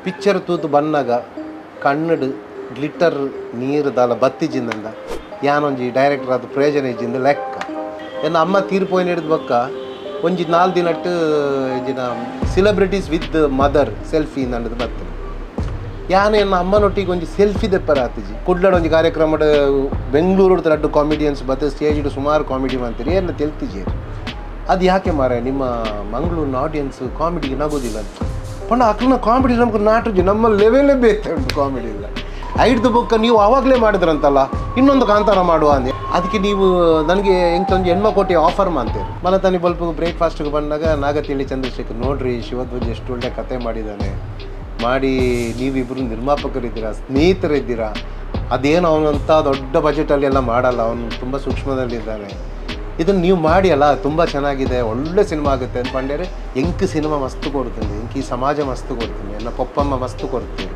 Picture ತೂತು ಬನ್ನಗ ಕಣ್ಣಡು glitter ನೀರು ದಾಲ ಬತ್ತಿಜಿಂದಂಡ ಯಾನೊಂಜಿ ಡೈರೆಕ್ಟರ್ ಆದ ಪ್ರಯೋಜನ ಇಜ್ಜಿಂದ ಲೆಕ್ಕ. ಎನ್ನ ಅಮ್ಮ ತೀರ್ಪೋಯಿನ ಹಿಡಿದ ಬೊಕ್ಕ ಒಂಜಿ 4 ದಿನಟ್ಟು ಇಂಜಿನ celebrities with mother selfie ನಂಡದು ಬರ್ತದೆ. ಯಾನು ಎನ್ನ ಅಮ್ಮನೊಟ್ಟಿಗೆ ಒಂಜಿ ಸೆಲ್ಫಿ ದೆಪ್ಪರ ಆತಿಜಿ. ಕುಡ್ಲಡ್ ಒಂಜಿ ಕಾರ್ಯಕ್ರಮಡ್ ಬೆಂಗಳೂರು ರಡ್ಡು ಕಾಮಿಡಿಯನ್ಸ್ ಬತ್ತೆ ಸ್ಟೇಜ್ ಸುಮಾರು ಕಾಮಿಡಿ ಮಾಡ್ತೀರಿ ಏನ ತೆಲ್ತಿಜಿ. ಅದು ಯಾಕೆ ಮಾರೆ ನಿಮ್ಮ ಮಂಗಳೂರಿನ ಆಡಿಯನ್ಸ್ ಕಾಮಿಡಿಗೆ ನಗೋದಿಲ್ಲ ಪಂಡ ಅಕ್ಲನ ಕಾಮಿಡಿ ನಮ್ಗೆ ನಾಟುಜಿ, ನಮ್ಮ ಲೆವೆಲೇ ಬೇತೆ ಉಂಟು ಕಾಮಿಡಿ ಇಲ್ಲ. ಐಡ್ದು ಬೊಕ್ಕ ನೀವು ಆವಾಗಲೇ ಮಾಡಿದ್ರಂತಲ್ಲ ಇನ್ನೊಂದು ಕಾಂತಾರ ಮಾಡುವ ಅಂದೆ. ಅದಕ್ಕೆ ನೀವು ನನಗೆ ಎಂತ ಒಂದು 8 ಕೋಟಿ ಆಫರ್ ಮಾಡ್ತೀರಿ. ಮನತಾನಿ ಬಲ್ಪು ಬ್ರೇಕ್ಫಾಸ್ಟ್ಗೆ ಬಂದಾಗ ನಾಗತಿಹಳ್ಳಿ ಚಂದ್ರಶೇಖರ್ ನೋಡ್ರಿ ಶಿವಧ್ವಜ್ ಎಷ್ಟು ಒಳ್ಳೆ ಕತೆ ಮಾಡಿದ್ದಾನೆ, ಮಾಡಿ ನೀವಿಬ್ಬರು ನಿರ್ಮಾಪಕರಿದ್ದೀರಾ, ಸ್ನೇಹಿತರಿದ್ದೀರಾ, ಅದೇನು ಅವನಂಥ ದೊಡ್ಡ ಬಜೆಟಲ್ಲಿ ಎಲ್ಲ ಮಾಡಲ್ಲ, ಅವನು ತುಂಬ ಸೂಕ್ಷ್ಮದಲ್ಲಿದ್ದಾನೆ, ಇದನ್ನು ನೀವು ಮಾಡಿ ಅಲ್ಲ ತುಂಬ ಚೆನ್ನಾಗಿದೆ, ಒಳ್ಳೆ ಸಿನಿಮಾ ಆಗುತ್ತೆ ಅಂತ ಪಂಡ್ಯಾರೆ. ಎಂಕ್ ಸಿನಿಮಾ ಮಸ್ತ್ ಕೊಡ್ತೀನಿ, ಎಂಕ್ ಈ ಸಮಾಜ ಮಸ್ತ್ ಕೊಡ್ತೀನಿ, ಎನ್ನ ಪೊಪ್ಪಮ್ಮ ಮಸ್ತ್ ಕೊಡ್ತೀರಿ,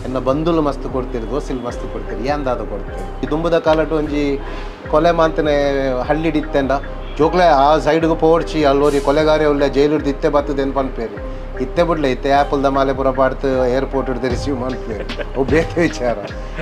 ಎನ್ನ ಬಂಧುಲು ಮಸ್ತ್ ಕೊಡ್ತೀರಿ, ದೋಸಿಲ್ ಮಸ್ತ್ ಕೊಡ್ತೀರಿ, ಯಾಂದಾದ ಕೊಡ್ತೀರಿ. ಈ ದುಂಬದ ಕಾಲಟ್ಟು ಒಂಜಿ ಕೊಲೆ ಮಾಂತನೆ ಹಳ್ಳಿಡಿತ್ತೆಂಡ ಜೋಕ್ಲೆ ಆ ಸೈಡ್ಗೆ ಪೋಡ್ಚಿ ಅಲ್ಲೋರಿ ಕೊಲೆಗಾರೆ ಉಳ್ಳೆ ಜೈಲಿಡ್ದು ಇತ್ತೆ ಬರ್ತದೆ ಅಂತ ಪನ್ಪೇರಿ. ಇತ್ತೆ ಬಿಡ್ಲೆ ಇತ್ತೆ ಆ್ಯಪಲ್ದ ಮಾಲೆ ಪೂರ ಪಾಡ್ತು ಏರ್ಪೋರ್ಟ್ ಹಿಡ್ದು ರಿಸೀವ್ ಮಾಡ್ತೇವೆ, ಅವು ಬೇತೆ ವಿಚಾರ.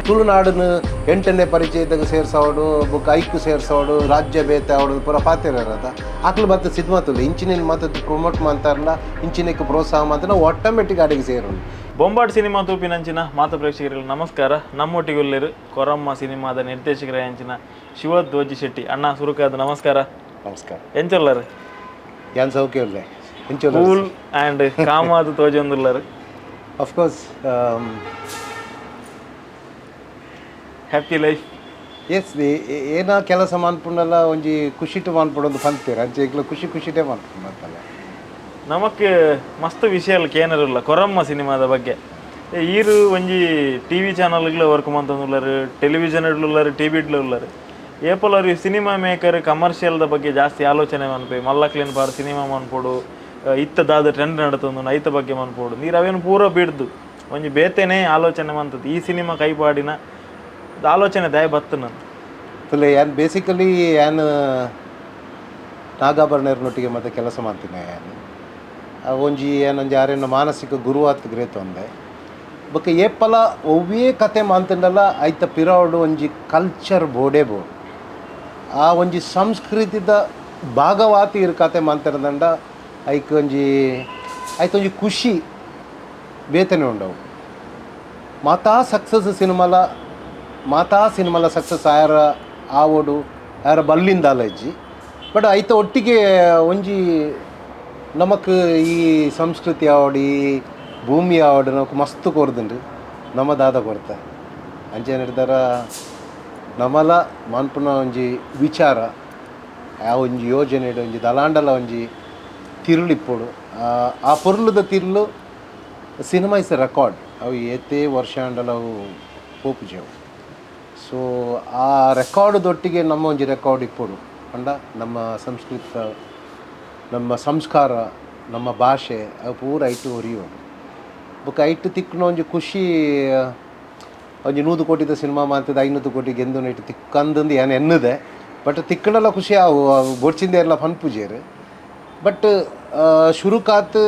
ತುಳುನಾಡನ್ನು 8ನೇ ಪರಿಚಯದಾಗ ಸೇರ್ಸೋಡು ಬೊಕ್ಕ ಐಕ್ಕು ಸೇರ್ಸೋಡು ರಾಜ್ಯ ಬೇತೆ ಅವಡು ಪೂರ ಪಾತಿರದ ಆಕ್ಲು ಬತ್ತ ಸಿದ್ಮತುಲ್ಲ ಇಂಚಿನ ಮಾತು ಪ್ರಮೋಟ್ ಮಾಡ್ತಾರಲ್ಲ, ಇಂಚಿನಕ್ಕೆ ಪ್ರೋತ್ಸಾಹ ಮಾಡ್ತಾರೆ, ನಾವು ಆಟೋಮೆಟಿಕ್ ಅಡಿಗೆ ಸೇರೋಣ. ಬೊಂಬಾಟ್ ಸಿನಿಮಾ ತೂಪಿನಂಚಿನ ಮಾತು ಪ್ರೇಕ್ಷಕರಿಗೆ ನಮಸ್ಕಾರ. ನಮ್ಮೊಟ್ಟಿಗುಲ್ಲೇರು ಕೊರಮ್ಮ ಸಿನಿಮಾದ ನಿರ್ದೇಶಕರ ಅಂಚಿನ ಶಿವಧ್ವಜ್ ಶೆಟ್ಟಿ ಅಣ್ಣ ಸುರುಕಾದ ನಮಸ್ಕಾರ. ನಮಸ್ಕಾರ. ಎಂಚೊಲ್ಲರು? ಯಾನ್ ಸೌಖ್ಯ ಉಲ್ಲೆ. ಕೂಲ್ ಆ್ಯಂಡ್ ಕಾಮಾದು ತೋಜೊಂದುಲ್ಲರು. Of course. Happy life. S, ಏನ ಕೆಲಸ ಮಾನ್ಪುಂಡಲ್ಲ ಒಂಜಿ ಖುಷಿಟು ಮಾನ್ಪುಡೊಂದು ಪಂತೀರ ಅಂಚೆ ಈಗಲೂ ಖುಷಿ ಖುಷಿಟೇ ಮಾನ್ಪುಂಡು ಅಂತಲ್ಲ. ನಮಕ್ ಮಸ್ತ್ ವಿಷಯ ಕೇನರಿಲ್ಲ ಕೊರಮ್ಮ ಸಿನಿಮಾದ ಬಗ್ಗೆ. ಈರು ಒಂಜಿ ಟಿ ವಿ ಚಾನಲ್ಗಳು ವರ್ಕ್ ಮಂತೊಂದುಲ್ಲರು, ಟೆಲಿವಿಷನ್ ಉಳ್ಳರು, ಟಿ ವಿ ಉಳ್ಳರು. ಏಪಲರು ಸಿನಿಮಾ ಮೇಕರ್ ಕಮರ್ಷಿಯಲ್ದ ಬಗ್ಗೆ ಜಾಸ್ತಿ ಆಲೋಚನೆ ಮನ್ಪೆ, ಮಲ್ಲಕ್ಲೇನ್ ಪಾರ್ ಸಿನಿಮಾ ಮನ್ಪೋಡು, ಇತ್ತ ದಾದ ಟ್ರೆಂಡ್ ನಡತೊಂದು ಐತ ಬಗ್ಗೆ ಮನ್ಪೋಡು, ನೀರು ಅವೇನು ಪೂರ ಬಿಡ್ದು ಒಂಜಿ ಬೇತೆನೇ ಆಲೋಚನೆ ಮಂತದ್ದು. ಈ ಸಿನಿಮಾ ಕೈಪಾಡಿನ ಆಲೋಚನೆ ದಯ ಬತ್ತು ನಾನು ತುಲೆ ಯಾನ್ ಬೇಸಿಕಲಿ ಯಾನ್ ನಾಗಾಭರಣರನ್ನೊಟ್ಟಿಗೆ ಮತ್ತೆ ಕೆಲಸ ಮಾಡ್ತೀನಿ. ಯಾನ್ ಒಂಜಿ ಏನೊಂಜಿ ಆರೇನ ಮಾನಸಿಕ ಗುರುವಾತ್ ಗ್ರೇತ್ ಒಂದೆ ಬೊಕ್ಕ ಏಪಲ ಒವ್ವೇ ಕತೆ ಮಾಂತಂಡಲ ಐತ ಪಿರಾವಡು ಒಂಜಿ ಕಲ್ಚರ್ ಬೋಡೇ ಬೋಡು, ಆ ಒಂಜಿ ಸಂಸ್ಕೃತಿದ ಭಾಗವಾತಿ ಇರು ಕತೆ ಮಾಂತರದಂಡ ಐಕ್ ಒಂಜಿ ಐತ ಒಂಜಿ ಖುಷಿ ಬೇತನೆ ఉండವು. ಮಾತಾ ಸಕ್ಸಸ್ ಸಿನಿಮಾಲ ಮಾತಾ ಸಿನಿಮಾಲ ಸಕ್ಸಸ್ ಆಯರ ಆವೋಡು ಆಯರ ಬಲ್ಲಿಂದಾಲ ಇಜ್ಜಿ. ಬಟ್ ಐತ ಒಟ್ಟಿಗೆ ಒಂಜಿ ನಮಕ್ ಈ ಸಂಸ್ಕೃತಿ ಆವಡು ಈ ಭೂಮಿ ಆವಡು ನಮಕ್ ಮಸ್ತ್ ಕೊರ್ದುಂಡು ನಮ್ಮ ದಾದ ಕೊರ್ತ ಅಂಚೆ ಹಿಡ್ದಾರ ನಮಲ ಮನ್ಪುನ ಒಂಜಿ ವಿಚಾರ ಆ ಒಂಜಿ ಯೋಜನೆ ಒಂಜಿ ದಲಾಂಡಲ ಒಂಜಿ ತಿರುಳಿಪ್ಪೋಡು ಆ ಪೊರ್ಲುದ ತಿರುಳು cinema is A record. ಅವು ಏತೇ ವರ್ಷ ಅಂಡಲ ಅವು ಪೋಪುಜವು. ಸೊ ಆ ರೆಕಾರ್ಡ್ದೊಟ್ಟಿಗೆ ನಮ್ಮ ಒಂಜಿ ರೆಕಾರ್ಡ್ ಇಪ್ಪೋಡು ಪಂಡ ನಮ್ಮ ಸಂಸ್ಕೃತ ನಮ್ಮ ಸಂಸ್ಕಾರ ನಮ್ಮ ಭಾಷೆ ಅವು ಪೂರ ಐಟು ಒರಿಯೋಡು. ಬೊಕ್ಕ ಐಟು ತಿಕ್ಕುನ ಒಂಜಿ ಖುಷಿ ಒಂಜಿ 100 ಕೋಟಿದ ಸಿನಿಮಾ ಮಾಡ್ತದೆ 500 ಕೋಟಿ ಗೆಂದು ಇಟ್ಟು ತಿಕ್ಕಂದಂದು ಏನು ಎನ್ನುದೆ. ಬಟ್ ತಿಕ್ಕಣಲ್ಲ ಖುಷಿ ಅವು ಬೊಡ್ಚಿಂದ ಎಲ್ಲ ಪನ್ಪುಜೇರು. ಬಟ್ ಶುರುಕಾತ್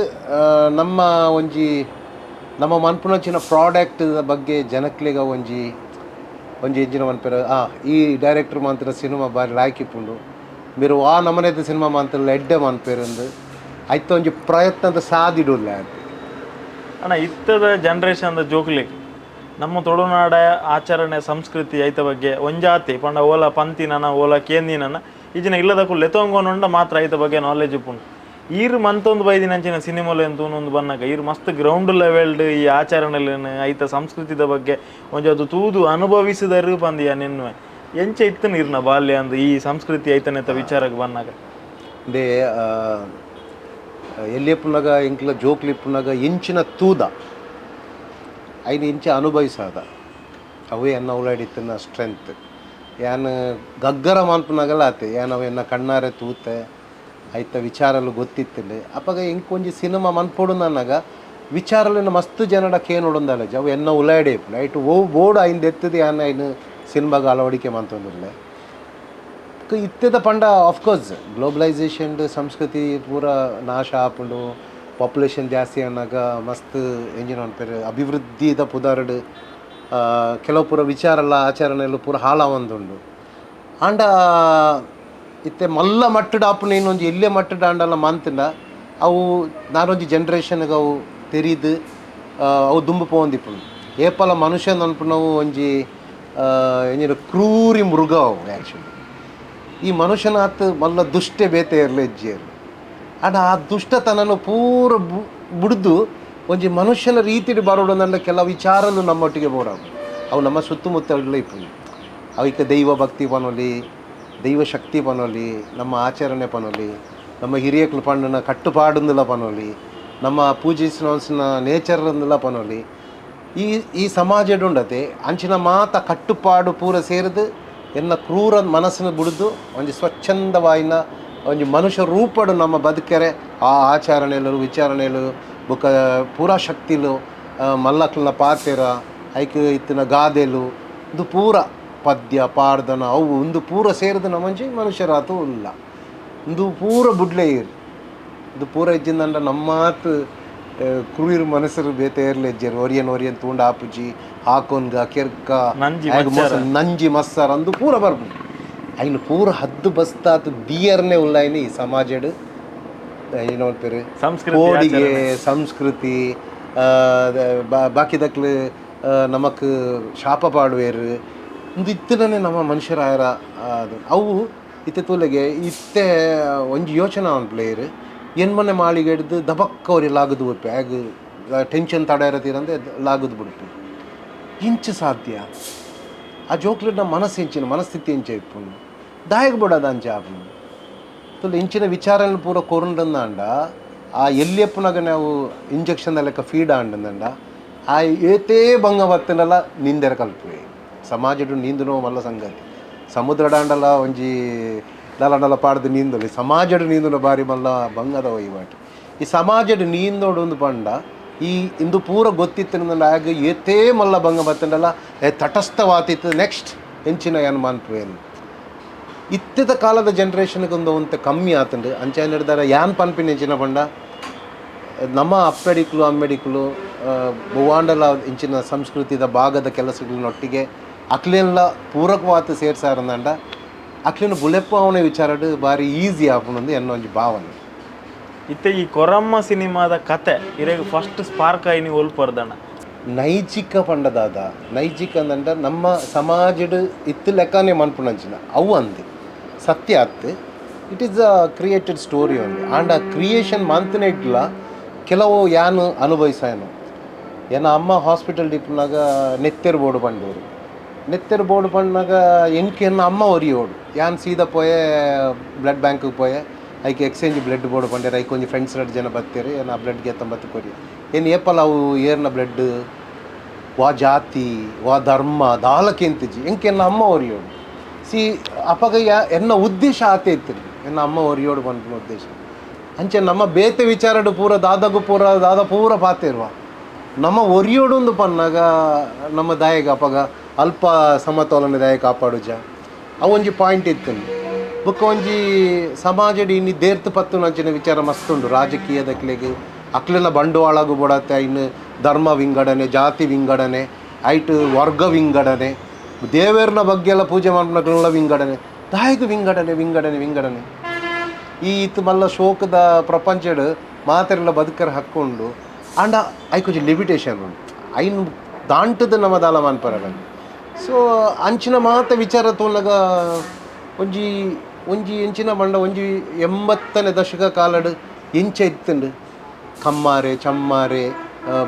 ನಮ್ಮ ಒಂಜಿ ನಮ್ಮ ಮನ್ಪುನಂಚಿನ ಪ್ರಾಡಕ್ಟ್ ಬಗ್ಗೆ ಜನಕ್ಲೆಗ ಒಂಜಿ ಒಂಜಿ ಎಂಚಿನ ಮನ್ಪೆರ್ ಈ ಡೈರೆಕ್ಟರ್ ಮಾಂತ್ರ ಸಿನಿಮಾ ಬಾರಿ ಲಾಯ್ಕ್ ಇಪ್ಪುಂಡು ಮೇರು ಆ ನಮನೆದ ಸಿನಿಮಾ ಮಾಂತ್ರ ಎಡ್ಡೆ ಮನ್ಪೆರಂದು ಐತ ಒಂಜಿ ಪ್ರಯತ್ನದ ಸಾದಿಡುಲ್ಲ. ಅಣ್ಣ ಇತ್ತದ ಜನ್ರೇಷನ್ದ ಜೋಕ್ಲಿಗ್ ನಮ್ಮ ತುಳುನಾಡ ಆಚರಣೆ ಸಂಸ್ಕೃತಿ ಐತ ಬಗ್ಗೆ ಒಂಜಾತಿ ಪಂಡ ಓಲ ಪಂತಿನನ ಓಲ ಕೇಂದಿನನ ಈಜಿನ ಇಲ್ಲದ ಲೆತೊಂಗೋನುಂಡ ಮಾತ್ರ ಐತ ಬಗ್ಗೆ ನಾಲೆಜ್ ಇಪ್ಪುಂಡು. ಈರು ಮಂತೊಂದು ಬೈದಿನಂಚಿನ ಸಿನಿಮಾಲು ಎಂತ ಒಂದೊಂದು ಬನ್ನಗ ಈರು ಮಸ್ತ್ ಗ್ರೌಂಡ್ ಲೆವೆಲ್ಡ್ ಈ ಆಚರಣೆಲೇನು ಐತ ಸಂಸ್ಕೃತಿದ ಬಗ್ಗೆ ಒಂಜಿ ಅದು ತೂದು ಅನುಭವಿಸಿದರು ಪಂದಿಯ ನಿನ್ವೆ ಎಂಚ ಇತ್ತು ನೀರ್ನ ಬಾಲ್ಯ ಅಂದು ಈ ಸಂಸ್ಕೃತಿ ಐತನೆತ್ತ ವಿಚಾರಕ್ಕೆ ಬನ್ನಾಗ? ಅಂದೆ ಎಲ್ಲಿಯಪ್ಪುನಗ ಎಂಕ್ಲ ಜೋಕ್ಲಿಪ್ಪುನಗ ಎಂಚಿನ ತೂದ ಐನ ಇಂಚ ಅನುಭವಿಸಾದ ಅವೇ ಎನ್ನ ಉಳಾಡಿತ್ತಿನ ಸ್ಟ್ರೆಂತ್. ಯಾನ್ ಗಗ್ಗರ ಮಾನ್ಪುನಗಲ ಆತೆ ಯಾನ್ ಅವ ಎನ್ನ ಕಣ್ಣಾರೆ ತೂತೆ ಐತ ವಿಚಾರಲು ಗೊತ್ತಿತ್ತಿಲ್ಲ. ಅಪಗ ಎಂಕ್ ಒಂಜಿ ಸಿನಿಮಾ ಮನ್ಪೊಡು ನನ್ನಗ ವಿಚಾರಲಿನ ಮಸ್ತ್ ಜನಡ ಕೇನೊಡೊಂದಲ್ಲ ಅವು ಎನ್ನ ಉಲಾಡೆ ಇಪ್ಪುಂಡು ಐಟ್ ಓ ಬೋರ್ಡ್ ಐನ್ ಎತ್ತದ ಯಾನ್ ಐನ್ ಸಿನಿಮಾಗ ಅಳವಡಿಕೆ ಮಂತೊಂದುಲ್ಲೆ. ಇತ್ತೆದ ಪಂಡ of course globalisation ಸಂಸ್ಕೃತಿ ಪೂರ ನಾಶ ಆಪುಂಡು. Population ಜಾಸ್ತಿ ಆನಾಗ ಮಸ್ತ್ ಎಂಜಿನ ಪನ್ಪೆರ್ ಅಭಿವೃದ್ಧಿದ ಪುದರ್ಡ್ ಕೆಲವು ಪೂರ ವಿಚಾರಲ ಆಚರಣೆಲು ಪೂರ ಹಾಳಾವೊಂದುಂಡು. ಆಂಡ ಇತ್ತೆ ಮಲ್ಲ ಮಟ್ಟಡ್ ಆಪುನ ಇನ್ನೊಂಜಿ ಎಲ್ಯ ಮಟ್ಟಡ್ ಆಂಡಲ ಮಂತ್ಂಡ ಅವು ನಾನೊಂಜಿ ಜನ್ರೇಷನ್ಗೆ ಅವು ತೆರಿದು ಅವು ದುಂಬು ಪೋವೊಂದಿಪ್ಪುಂಡು. ಏಪಲ ಮನುಷ್ಯನ ಅನ್ಪುನವು ಒಂಜಿ ಎಂಜಿನ ಕ್ರೂರಿ ಮೃಗ ಅವು ಆ್ಯಕ್ಚುಲಿ. ಈ ಮನುಷ್ಯನಾತ್ ಮಲ್ಲ ದುಷ್ಟೆ ಬೇತೆ ಇರಲಿ ಹೆಜ್ಜೆಯರು. ಆಂಡ ಆ ದುಷ್ಟತನನು ಪೂರ ಬುಡ್ದು ಒಂಜಿ ಮನುಷ್ಯನ ರೀತಿಡ್ ಬರೋಡು ಕೆಲವು ವಿಚಾರಲು ನಮ್ಮೊಟ್ಟಿಗೆ ಬೋಡಾವು. ಅವು ನಮ್ಮ ಸುತ್ತಮುತ್ತಲ ಇಪ್ಪುಂಡು. ಅವಿಕ ದೈವ ಭಕ್ತಿ ಪನೊಲಿ, ದೈವ ಶಕ್ತಿ ಪನೊಲಿ, ನಮ್ಮ ಆಚರಣೆ ಪನೊಲಿ, ನಮ್ಮ ಹಿರಿಯಕ್ಲು ಪಂಡನ ಕಟ್ಟುಪಾಡುಂದುಲ ಪನೊಲಿ, ನಮ್ಮ ಪೂಜಿಸಿನ ನೇಚರ್ ಅಂದುಲ ಪನೊಲಿ. ಈ ಈ ಸಮಾಜಡ್ ಉಂಡತೆ ಅಂಚಿನ ಮಾತ ಕಟ್ಟುಪಾಡು ಪೂರ ಸೇರಿದು ಎನ್ನ ಕ್ರೂರ ಮನಸ್ಸನ್ನು ಬುಡಿದು ಒಂಜಿ ಸ್ವಚ್ಛಂದವಾಯಿನ ಒಂಜಿ ಮನುಷ್ಯ ರೂಪಡು ನಮ್ಮ ಬದುಕೆರೆ ಆ ಆಚರಣೆಲು ವಿಚಾರಣೆಲು ಬೊಕ್ಕ ಪೂರಾ ಶಕ್ತಿಲು ಮಲ್ಲಕ್ಲನ ಪಾತೆರ ಐಕ್ ಇತ್ತಿನ ಗಾದೆಲು ಇಂದು ಪೂರ ಪದ್ಯ ಪಾಡ್ದನ ಅವು ಇಂದು ಪೂರ ಸೇರಿದ ನಮ್ಮಂಜಿ ಮನುಷ್ಯರಾತು ಇಲ್ಲ. ಇಂದು ಪೂರ ಬುಡ್ಲೆ ಇರು ಇಂದು ಪೂರ ಇಜ್ಜಿಂದಂಡ ನಮ್ಮಾತ್ ಕ್ರೂರ್ ಮನಸ್ಸರು ಬೇತೆ ಏರ್ಲೆ ಇಜ್ಜೆರ್. ಒರಿಯನ್ ಒರಿಯನ್ ತೂಂಡ ಆಪುಜಿ ಹಾಕೊಂಗ ಕೆರ್ಕ ನಂಜಿ ಮಸ್ಸಾರ ಅಂದು ಪೂರ ಬರ್ಪುಂಡು. ಐನು ಪೂರ ಹದ್ದು ಬಸ್ತಾತ್ ದಿಯರ್ನೆ ಉಳ್ಳಾಯಿನ ಈ ಸಮಾಜಡ್ ಏನೋ ಪೇರು ಕೋಡಿಗೆ ಸಂಸ್ಕೃತಿ ಬಾಕಿದಕ್ಲು ನಮಕ್ ಶಾಪ ಪಾಡುವೇರು ಇಂದು ಇತ್ತನೇ ನಮ್ಮ ಮನುಷ್ಯರಾಯರ ಅದು ಅವು ಇತ್ತೆ ತೂಲೆಗೆ ಇತ್ತೆ ಒಂಜಿ ಯೋಚನೆ ಅನ್ಪ್ಲೇಯರ್ ಎನ್ಮನೆ ಮಾಳಿಗೆ ಹಿಡ್ದು ದಬಕ್ಕ ಅವ್ರಿಗೆ ಲಾಗದು ಬಿಡ್ಪೆ ಆಗ ಟೆನ್ಷನ್ ತಡ ಇರತ್ತೀರಂದ್ರೆ ಲಾಗದು ಬಿಡ್ಪು. ಇಂಚು ಸಾಧ್ಯ ಆ ಜೋಕ್ಲಿನ ಮನಸ್ಸು ಇಂಚಿನ ಮನಸ್ಥಿತಿ ಇಂಚ ಇಪ್ಪುಂಡು ದಾಯಕ ಬಿಡೋದು ಅಂಚೆ ಆಪುಂಡು. ತುಲು ಇಂಚಿನ ವಿಚಾರನ ಪೂರ ಕೊರುಂಡಂದಾಂಡ ಆ ಎಲ್ಲಿಯಪ್ಪನಾಗ ನಾವು ಇಂಜೆಕ್ಷನ್ ಲೆಕ್ಕ ಫೀಡ್ ಆಂಡಂದಂಡ ಆ ಏತೇ ಭಂಗ ಬತ್ತನಲ್ಲ ನಿಂದೆರ ಕಲ್ಪುವೆ. ಸಮಾಜಡು ನೀಂದುನೋ ಮಲ್ಲ ಸಂಗತಿ. ಸಮುದ್ರಡಾಂಡಲ ಒಂಜಿ ಲಲಂಡಲ ಪಾಡ್ದು ನೀಂದೊಲಿ ಸಮಾಜಡು ನೀಂದುನ ಬಾರಿ ಮಲ್ಲ ಬಂಗದ ವಹಿವಾಟು. ಈ ಸಮಾಜಡು ನೀಂದೋಡು ಒಂದು ಪಂಡ ಈ ಇಂದು ಪೂರ ಗೊತ್ತಿತ್ತಿನ ಆಗ ಏತೇ ಮಲ್ಲ ಭಂಗ ಬತ್ತಂಡಲ್ಲ ತಟಸ್ಥವಾತಿತ್ತು. ನೆಕ್ಸ್ಟ್ ಎಂಚಿನ ಏನು ಮನ್ಪುವೇನು ಇತ್ತದ ಕಾಲದ ಜನ್ರೇಷನ್ಗೆ ಒಂದು ಒಂತೆ ಕಮ್ಮಿ ಆತಂಡು. ಅಂಚೆ ಹಿಡ್ದಾರ ಯಾನ್ ಪನ್ಪಿನ ಎಂಚಿನ ಪಂಡ ನಮ್ಮ ಅಪ್ಪೆಡಿಕ್ಲು ಅಮ್ಮೆಡಿಕ್ಲು ಭುವಾಂಡಲ ಇಂಚಿನ ಸಂಸ್ಕೃತಿದ ಭಾಗದ ಕೆಲಸಗಳನ್ನೊಟ್ಟಿಗೆ ಅಕ್ಲೆಲ್ಲ ಪೂರಕವಾತ ಸೇರ್ಸಾರಂದಂಡ ಅಕ್ಲಿನ ಬುಲೆಪ್ಪ ಅವನ ವಿಚಾರಡು ಭಾರಿ ಈಸಿ ಆಪುನೊಂದು ಎನ್ನೊಂಜಿ ಭಾವನೆ. ಇತ್ತೆ ಈ ಕೊರಮ್ಮ ಸಿನಿಮಾದ ಕತೆ ಇರೆಗ್ ಫಸ್ಟ್ ಸ್ಪಾರ್ಕ್ ಆಯಿ ನೀವು ಒಲ್ಪರ್ದಣ್ಣ ನೈಜಿಕ ಪಂಡದಾದ ನೈಜಿಕ ಅಂದಂಡ ನಮ್ಮ ಸಮಾಜಡ್ ಇತ್ತು ಲೆಕ್ಕನೇ ಮನ್ಪುನಂಚಿನ ಅವು ಅಂದು ಸತ್ಯ ಅತ್ತು. It is a created story only. And ಆ ಕ್ರಿಯೇಷನ್ ಮಂತನೇ ಇಡ್ಲ ಕೆಲವು ಯಾನು ಅನುಭವಿಸಾಯನು. ಏನ ಅಮ್ಮ ಹಾಸ್ಪಿಟಲ್ ಇಪ್ಪುನಾಗ ನೆತ್ತೆರ್ ಬೋರ್ಡು ಪಂಡೋರು. ನೆತ್ತೆರ್ ಬೋರ್ಡು ಪಂಡಾಗ ಎಂಕ್ ಎನ್ನ ಅಮ್ಮ ಒರಿಯೋಡು ಯಾನ್ ಸೀದಾ ಪೋಯೆ ಬ್ಲಡ್ ಬ್ಯಾಂಕಿಗೆ ಪೋಯೆ ಐಕ್ exchange blood board ಪಂಡೇರು. ಐಕ್ ಒಂಜಿ ಫ್ರೆಂಡ್ಸ್ ಎರಡು ಜನ ಬತ್ತೇರು ಏನು ಆ ಬ್ಲಡ್ಗೆ ಎತ್ತೊಂಬತ್ತು ಕೊರಿ ಏನು ಏಪಲ ಅವು ಏರ್ನ ಬ್ಲಡ್ ವಾ ಜಾತಿ ವಾ ಧರ್ಮ ದಾಲಕ್ಕೆಂತಿಜಿ ಎಂಕ್ ಎನ್ನ ಅಮ್ಮ ಒರಿಯೋಡು. ಸಿ ಅಪಗ ಯಾ ಎನ್ನ ಉದ್ದೇಶ ಆತೆ ಇತ್ತು ಎನ್ನ ಅಮ್ಮ ಒರಿಯೋಡು ಪನ್ಪಿನ ಉದ್ದೇಶ. ಅಂಚೆ ನಮ್ಮ ಬೇತೆ ವಿಚಾರಡು ಪೂರ ದಾದಗು ಪೂರ ದಾದ ಪೂರ ಪಾತಿರುವ ನಮ್ಮ ಒರಿಯೋಡು ಒಂದು ಪನ್ನಾಗ ನಮ್ಮ ದಾಯಗ ಅಪಗ ಅಲ್ಪ ಸಮತೋಲನ ದಾಯ ಕಾಪಾಡುಜ ಅವು ಒಂಜಿ ಪಾಯಿಂಟ್ ಇತ್ತು. ಬೊಕ್ಕ ಒಂಜಿ ಸಮಾಜಡ್ ಇನ್ನು ದೇರ್ತು ಪತ್ತು ನಂಚಿನ ವಿಚಾರ ಮಸ್ತ್ ಉಂಡು. ರಾಜಕೀಯದಕ್ಲೆಗ್ ಅಕ್ಲೆನ ಬಂಡವಾಳಗು ಬೋಡತ್ತೆ ಇನ್ನು ಧರ್ಮ ವಿಂಗಡಣೆ ಜಾತಿ ವಿಂಗಡಣೆ ಐಟ್ ವರ್ಗ ವಿಂಗಡಣೆ ದೇವೇರ್ನ ಬಗ್ಗೆ ಎಲ್ಲ ಪೂಜೆ ಮಾಡ್ನಕ್ಲೆಲ್ಲ ವಿಂಗಡಣೆ ದಾಯಕ ವಿಂಗಡಣೆ ವಿಂಗಡಣೆ ವಿಂಗಡಣೆ ಈ ಇತ್ತು ಮಲ್ಲ ಶೋಕದ ಪ್ರಪಂಚಡ್ ಮಾತೆರೆಲ್ಲ ಬದುಕರ ಹಕ್ಕೊಂಡು ಆಂಡ ಐಕೊಂಚ ಲಿಮಿಟೇಷನ್ ಉಂಟು ಐನ್ ದಾಂಟದ ನಮ್ಮ ದಾಲ ಮನ್ಪರ. ಸೊ ಅಂಚಿನ ಮಾತ ವಿಚಾರ ತೋಲಾಗ ಒಂಜಿ ಒಂಜಿ ಎಂಚಿನ ಮಂಡ ಒಂಜಿ 80ನೇ ದಶಕ ಕಾಲಡ್ ಎಂಚ ಇತ್ತುಂಡು ಕಮ್ಮಾರೆ ಚಮ್ಮಾರೆ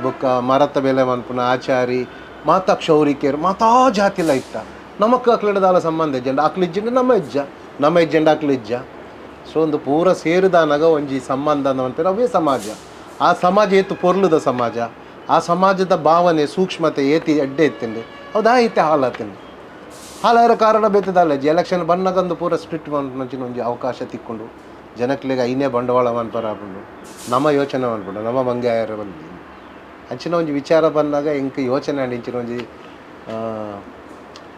ಬೊಕ್ಕ ಮರತ ಬೆಲೆ ಮನ್ಪುನ ಆಚಾರಿ ಮಾತಾ ಕ್ಷೌರಿಕೆಯರು ಮಾತಾ ಜಾತಿಲ ಇತ್ತ. ನಮಕ್ ಅಕ್ಲೆಡ ದಾಲ ಸಂಬಂಧ ಇಜ್ಜಂಡ ಅಕ್ಲು ಇಜ್ಜಂಡ ನಮ್ಮ ಇಜ್ಜ ನಮ್ಮ ಇಜ್ಜಂಡ ಅಕ್ಲು ಇಜ್ಜ. ಸೊ ಒಂದು ಪೂರ ಸೇರಿದಾನಾಗ ಒಂಜಿ ಸಂಬಂಧ ಅಂದ್ ಅವೇ ಸಮಾಜ. ಆ ಸಮಾಜ ಏತು ಪೊರ್ಲುದ ಸಮಾಜ ಆ ಸಮಾಜದ ಭಾವನೆ ಸೂಕ್ಷ್ಮತೆ ಏತಿ ಎಡ್ಡೆ ಇತ್ತುಂಡು ಹೌದಾ ಇತ್ತೆ ಹಾಲಾತಿಂಡು ಹಾಲಾಯಿರ ಕಾರಣ ಬೇತದಲ್ಲ. ಎಲೆಕ್ಷನ್ ಬನ್ನಗಂದು ಪೂರ ಸ್ಪ್ಲಿಟ್ ಮಂಚಿನ ಒಂಜಿ ಅವಕಾಶ ತಿಕ್ಕೊಂಡು ಜನಕ್ಲೆಗ್ ಐನೇ ಬಂಡವಾಳ ಮನ್ಪರ ಆಪುಂಡು ನಮ್ಮ ಯೋಚನೆ ಮನ್ಪುಂಡು ನಮ್ಮ ಮಂಗೆ ಆಯರ ಬಂದು ಅಂಚಿನ ಒಂಜಿ ವಿಚಾರ ಬಂದಾಗ ಎಂಕ್ ಯೋಚನೆ ಆಂಡ್ ಇಂಚಿನ ಒಂಜಿ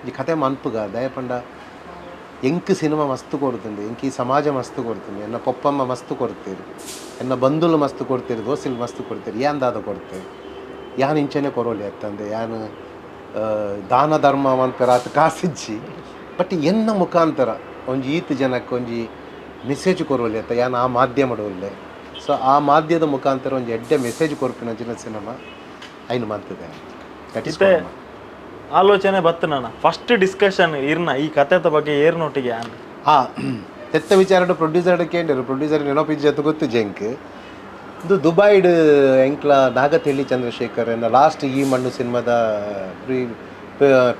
ಈ ಕತೆ ಮನ್ಪುಗ ದಯಪಂಡ ಎಂಕ್ ಸಿನಿಮಾ ಮಸ್ತ್ ಕೊಡ್ತುಂಡು, ಎಂಕ್ ಈ ಸಮಾಜ ಮಸ್ತ್ ಕೊಡ್ತುಂಡು, ಎನ್ನ ಪೊಪ್ಪಮ್ಮ ಮಸ್ತ್ ಕೊಡ್ತೀರಿ, ಎನ್ನ ಬಂಧುಲು ಮಸ್ತ್ ಕೊಡ್ತೀರಿ, ದೋಸಿಲು ಮಸ್ತ್ ಕೊಡ್ತೀರಿ, ಯಾನ್ ದಾದ ಕೊಡ್ತೇವೆ, ಯಾನ್ ಇಂಚನೆ ಕೊರೋಲಿ ಅತ್ತಂದೆ ಯಾನ್ ದಾನ ಧರ್ಮ ಮನ್ಪೆರ ಆತ್ ಕಾಸಿಜ್ಜಿ. ಬಟ್ ಎನ್ನ ಮುಖಾಂತರ ಒಂಜಿ ಈತ್ ಜನಕ್ಕೆ ಒಂಜಿ ಮೆಸೇಜ್ ಕೊರೋಲಿ ಅತ್ತ, ಯಾನ್ ಆ ಮಾಧ್ಯಮಡ್ ಉಲ್ಲೆ. ಸೊ ಆ ಮಾಧ್ಯಮದ ಮುಖಾಂತರ ಒಂಜಿ ಎಡ್ಡೆ ಮೆಸೇಜ್ ಕೊರ್ಪಿನ ಸಿನಿಮಾ ಐನು ಮಂತದೆ. That is ಆಲೋಚನೆ ಬತ್ತು ನಾನು ಫಸ್ಟ್ ಡಿಸ್ಕಷನ್ ಇರ್ನ ಈ ಕಥೆತ ಬಗ್ಗೆ ಏರ್ನೊಟ್ಟಿಗೆ ಆನ್ ತೆತ್ತ ವಿಚಾರ ಪ್ರೊಡ್ಯೂಸರ್ ಕೇಂದ್ರ ಪ್ರೊಡ್ಯೂಸರ್ ನೆನಪಿಜ್ಜತ್ತು ಗೊತ್ತು ಜಂಕ್ ಇದು ದುಬೈಡ್ ಎಂಕ್ಲ ನಾಗತಿಹಳ್ಳಿ ಚಂದ್ರಶೇಖರ್ ಎನ್ನ ಲಾಸ್ಟ್ ಈ ಮಣ್ಣು ಸಿನಿಮಾದ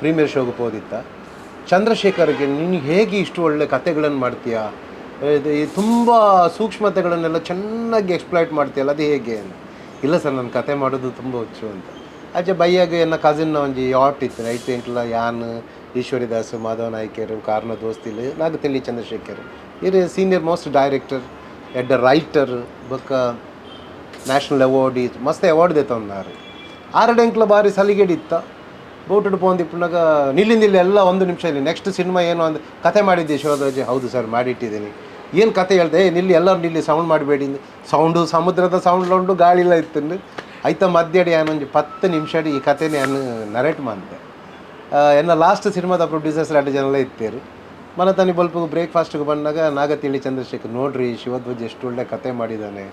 ಪ್ರೀಮಿಯರ್ ಶೋಗೆ ಪೋದಿತ್ತ. ಚಂದ್ರಶೇಖರ್ಗೆ ನೀನು ಹೇಗೆ ಇಷ್ಟು ಒಳ್ಳೆ ಕತೆಗಳನ್ನು ಮಾಡ್ತೀಯಾ, ತುಂಬ ಸೂಕ್ಷ್ಮತೆಗಳನ್ನೆಲ್ಲ ಚೆನ್ನಾಗಿ ಎಕ್ಸ್ಪ್ಲಾಯ್ಟ್ ಮಾಡ್ತೀಯಲ್ಲ, ಅದು ಹೇಗೆ ಅಂತ. ಇಲ್ಲ ಸರ್, ನನ್ನ ಕತೆ ಮಾಡೋದು ತುಂಬ ಹುಚ್ಚು ಅಂತ. ಅಜ್ಜ ಬೈಯಾಗ ಎನ್ನ ಕಸಿನ್ನ ಒಂಜಿ ಯಾಟ್ ಇತ್ತು ಐತು ಎಂಕ್ಲ ಯಾನ್ ಈಶ್ವರಿದಾಸ್ ಮಾಧವ ನಾಯ್ಕರು ಕಾರ್ನ ದೋಸ್ತಿಲ್ ನಾಗತಿಹಳ್ಳಿ ಚಂದ್ರಶೇಖರ್ ಇರು senior most director, ಎಡ್ಡ ರೈಟರ್, ಬೊಕ್ಕ ನ್ಯಾಷನಲ್ ಅವಾರ್ಡ್ ಇತ್ತು, ಮಸ್ತ್ ಅವಾರ್ಡ್ ದೆತ್ತೊಂದಾರು. ಆರಡೆ ಎಂಕ್ಲ ಬಾರಿ ಸಲಿಗೆಡಿತ್ತ ಬೋಟುಡು ಪೋಂದಿಪ್ಪುನಾಗ ನಿಲ್ಲಿ ಎಲ್ಲ ಒಂದು ನಿಮಿಷ ಇಲ್ಲಿ ನೆಕ್ಸ್ಟ್ ಸಿನಿಮಾ ಏನು ಅಂದ್ ಕತೆ ಮಾಡಿದ್ದೆ ಶಿವಧ್ವಜ. ಹೌದು ಸರ್ ಮಾಡಿಟ್ಟಿದ್ದೀನಿ. ಏನು ಕತೆ ಹೇಳ್ದೆ, ಏ ನಿಲ್ಲಿ ಎಲ್ಲರೂ ನಿಲ್ಲಿ, ಸೌಂಡ್ ಮಾಡಬೇಡಿ, ಸೌಂಡು ಸಮುದ್ರದ ಸೌಂಡ್ ಉಂಡು ಗಾಳಿಲ್ಲ ಇತ್ತು ಐತ ಮಧ್ಯಡಿ ಒಂಜಿ 10 ನಿಮಿಷ ಈ ಕತೆನೇ ನಾನು ನರೇಟ್ ಮಾಡ್ತೆ. ಎನ್ನ ಲಾಸ್ಟ್ ಸಿನಿಮಾದ ಪ್ರೊಡ್ಯೂಸರ್ಸ್ 2 ಜನಲ್ಲ ಇತ್ತೇರು. ಮನತನಿ ಬಲ್ಪು ಬ್ರೇಕ್ಫಾಸ್ಟ್ಗೆ ಬಂದಾಗ ನಾಗತಿಹಳ್ಳಿ ಚಂದ್ರಶೇಖರ್ ನೋಡ್ರಿ ಶಿವಧ್ವಜ್ ಎಷ್ಟು ಒಳ್ಳೆ ಕತೆ ಮಾಡಿದ್ದಾನೆ,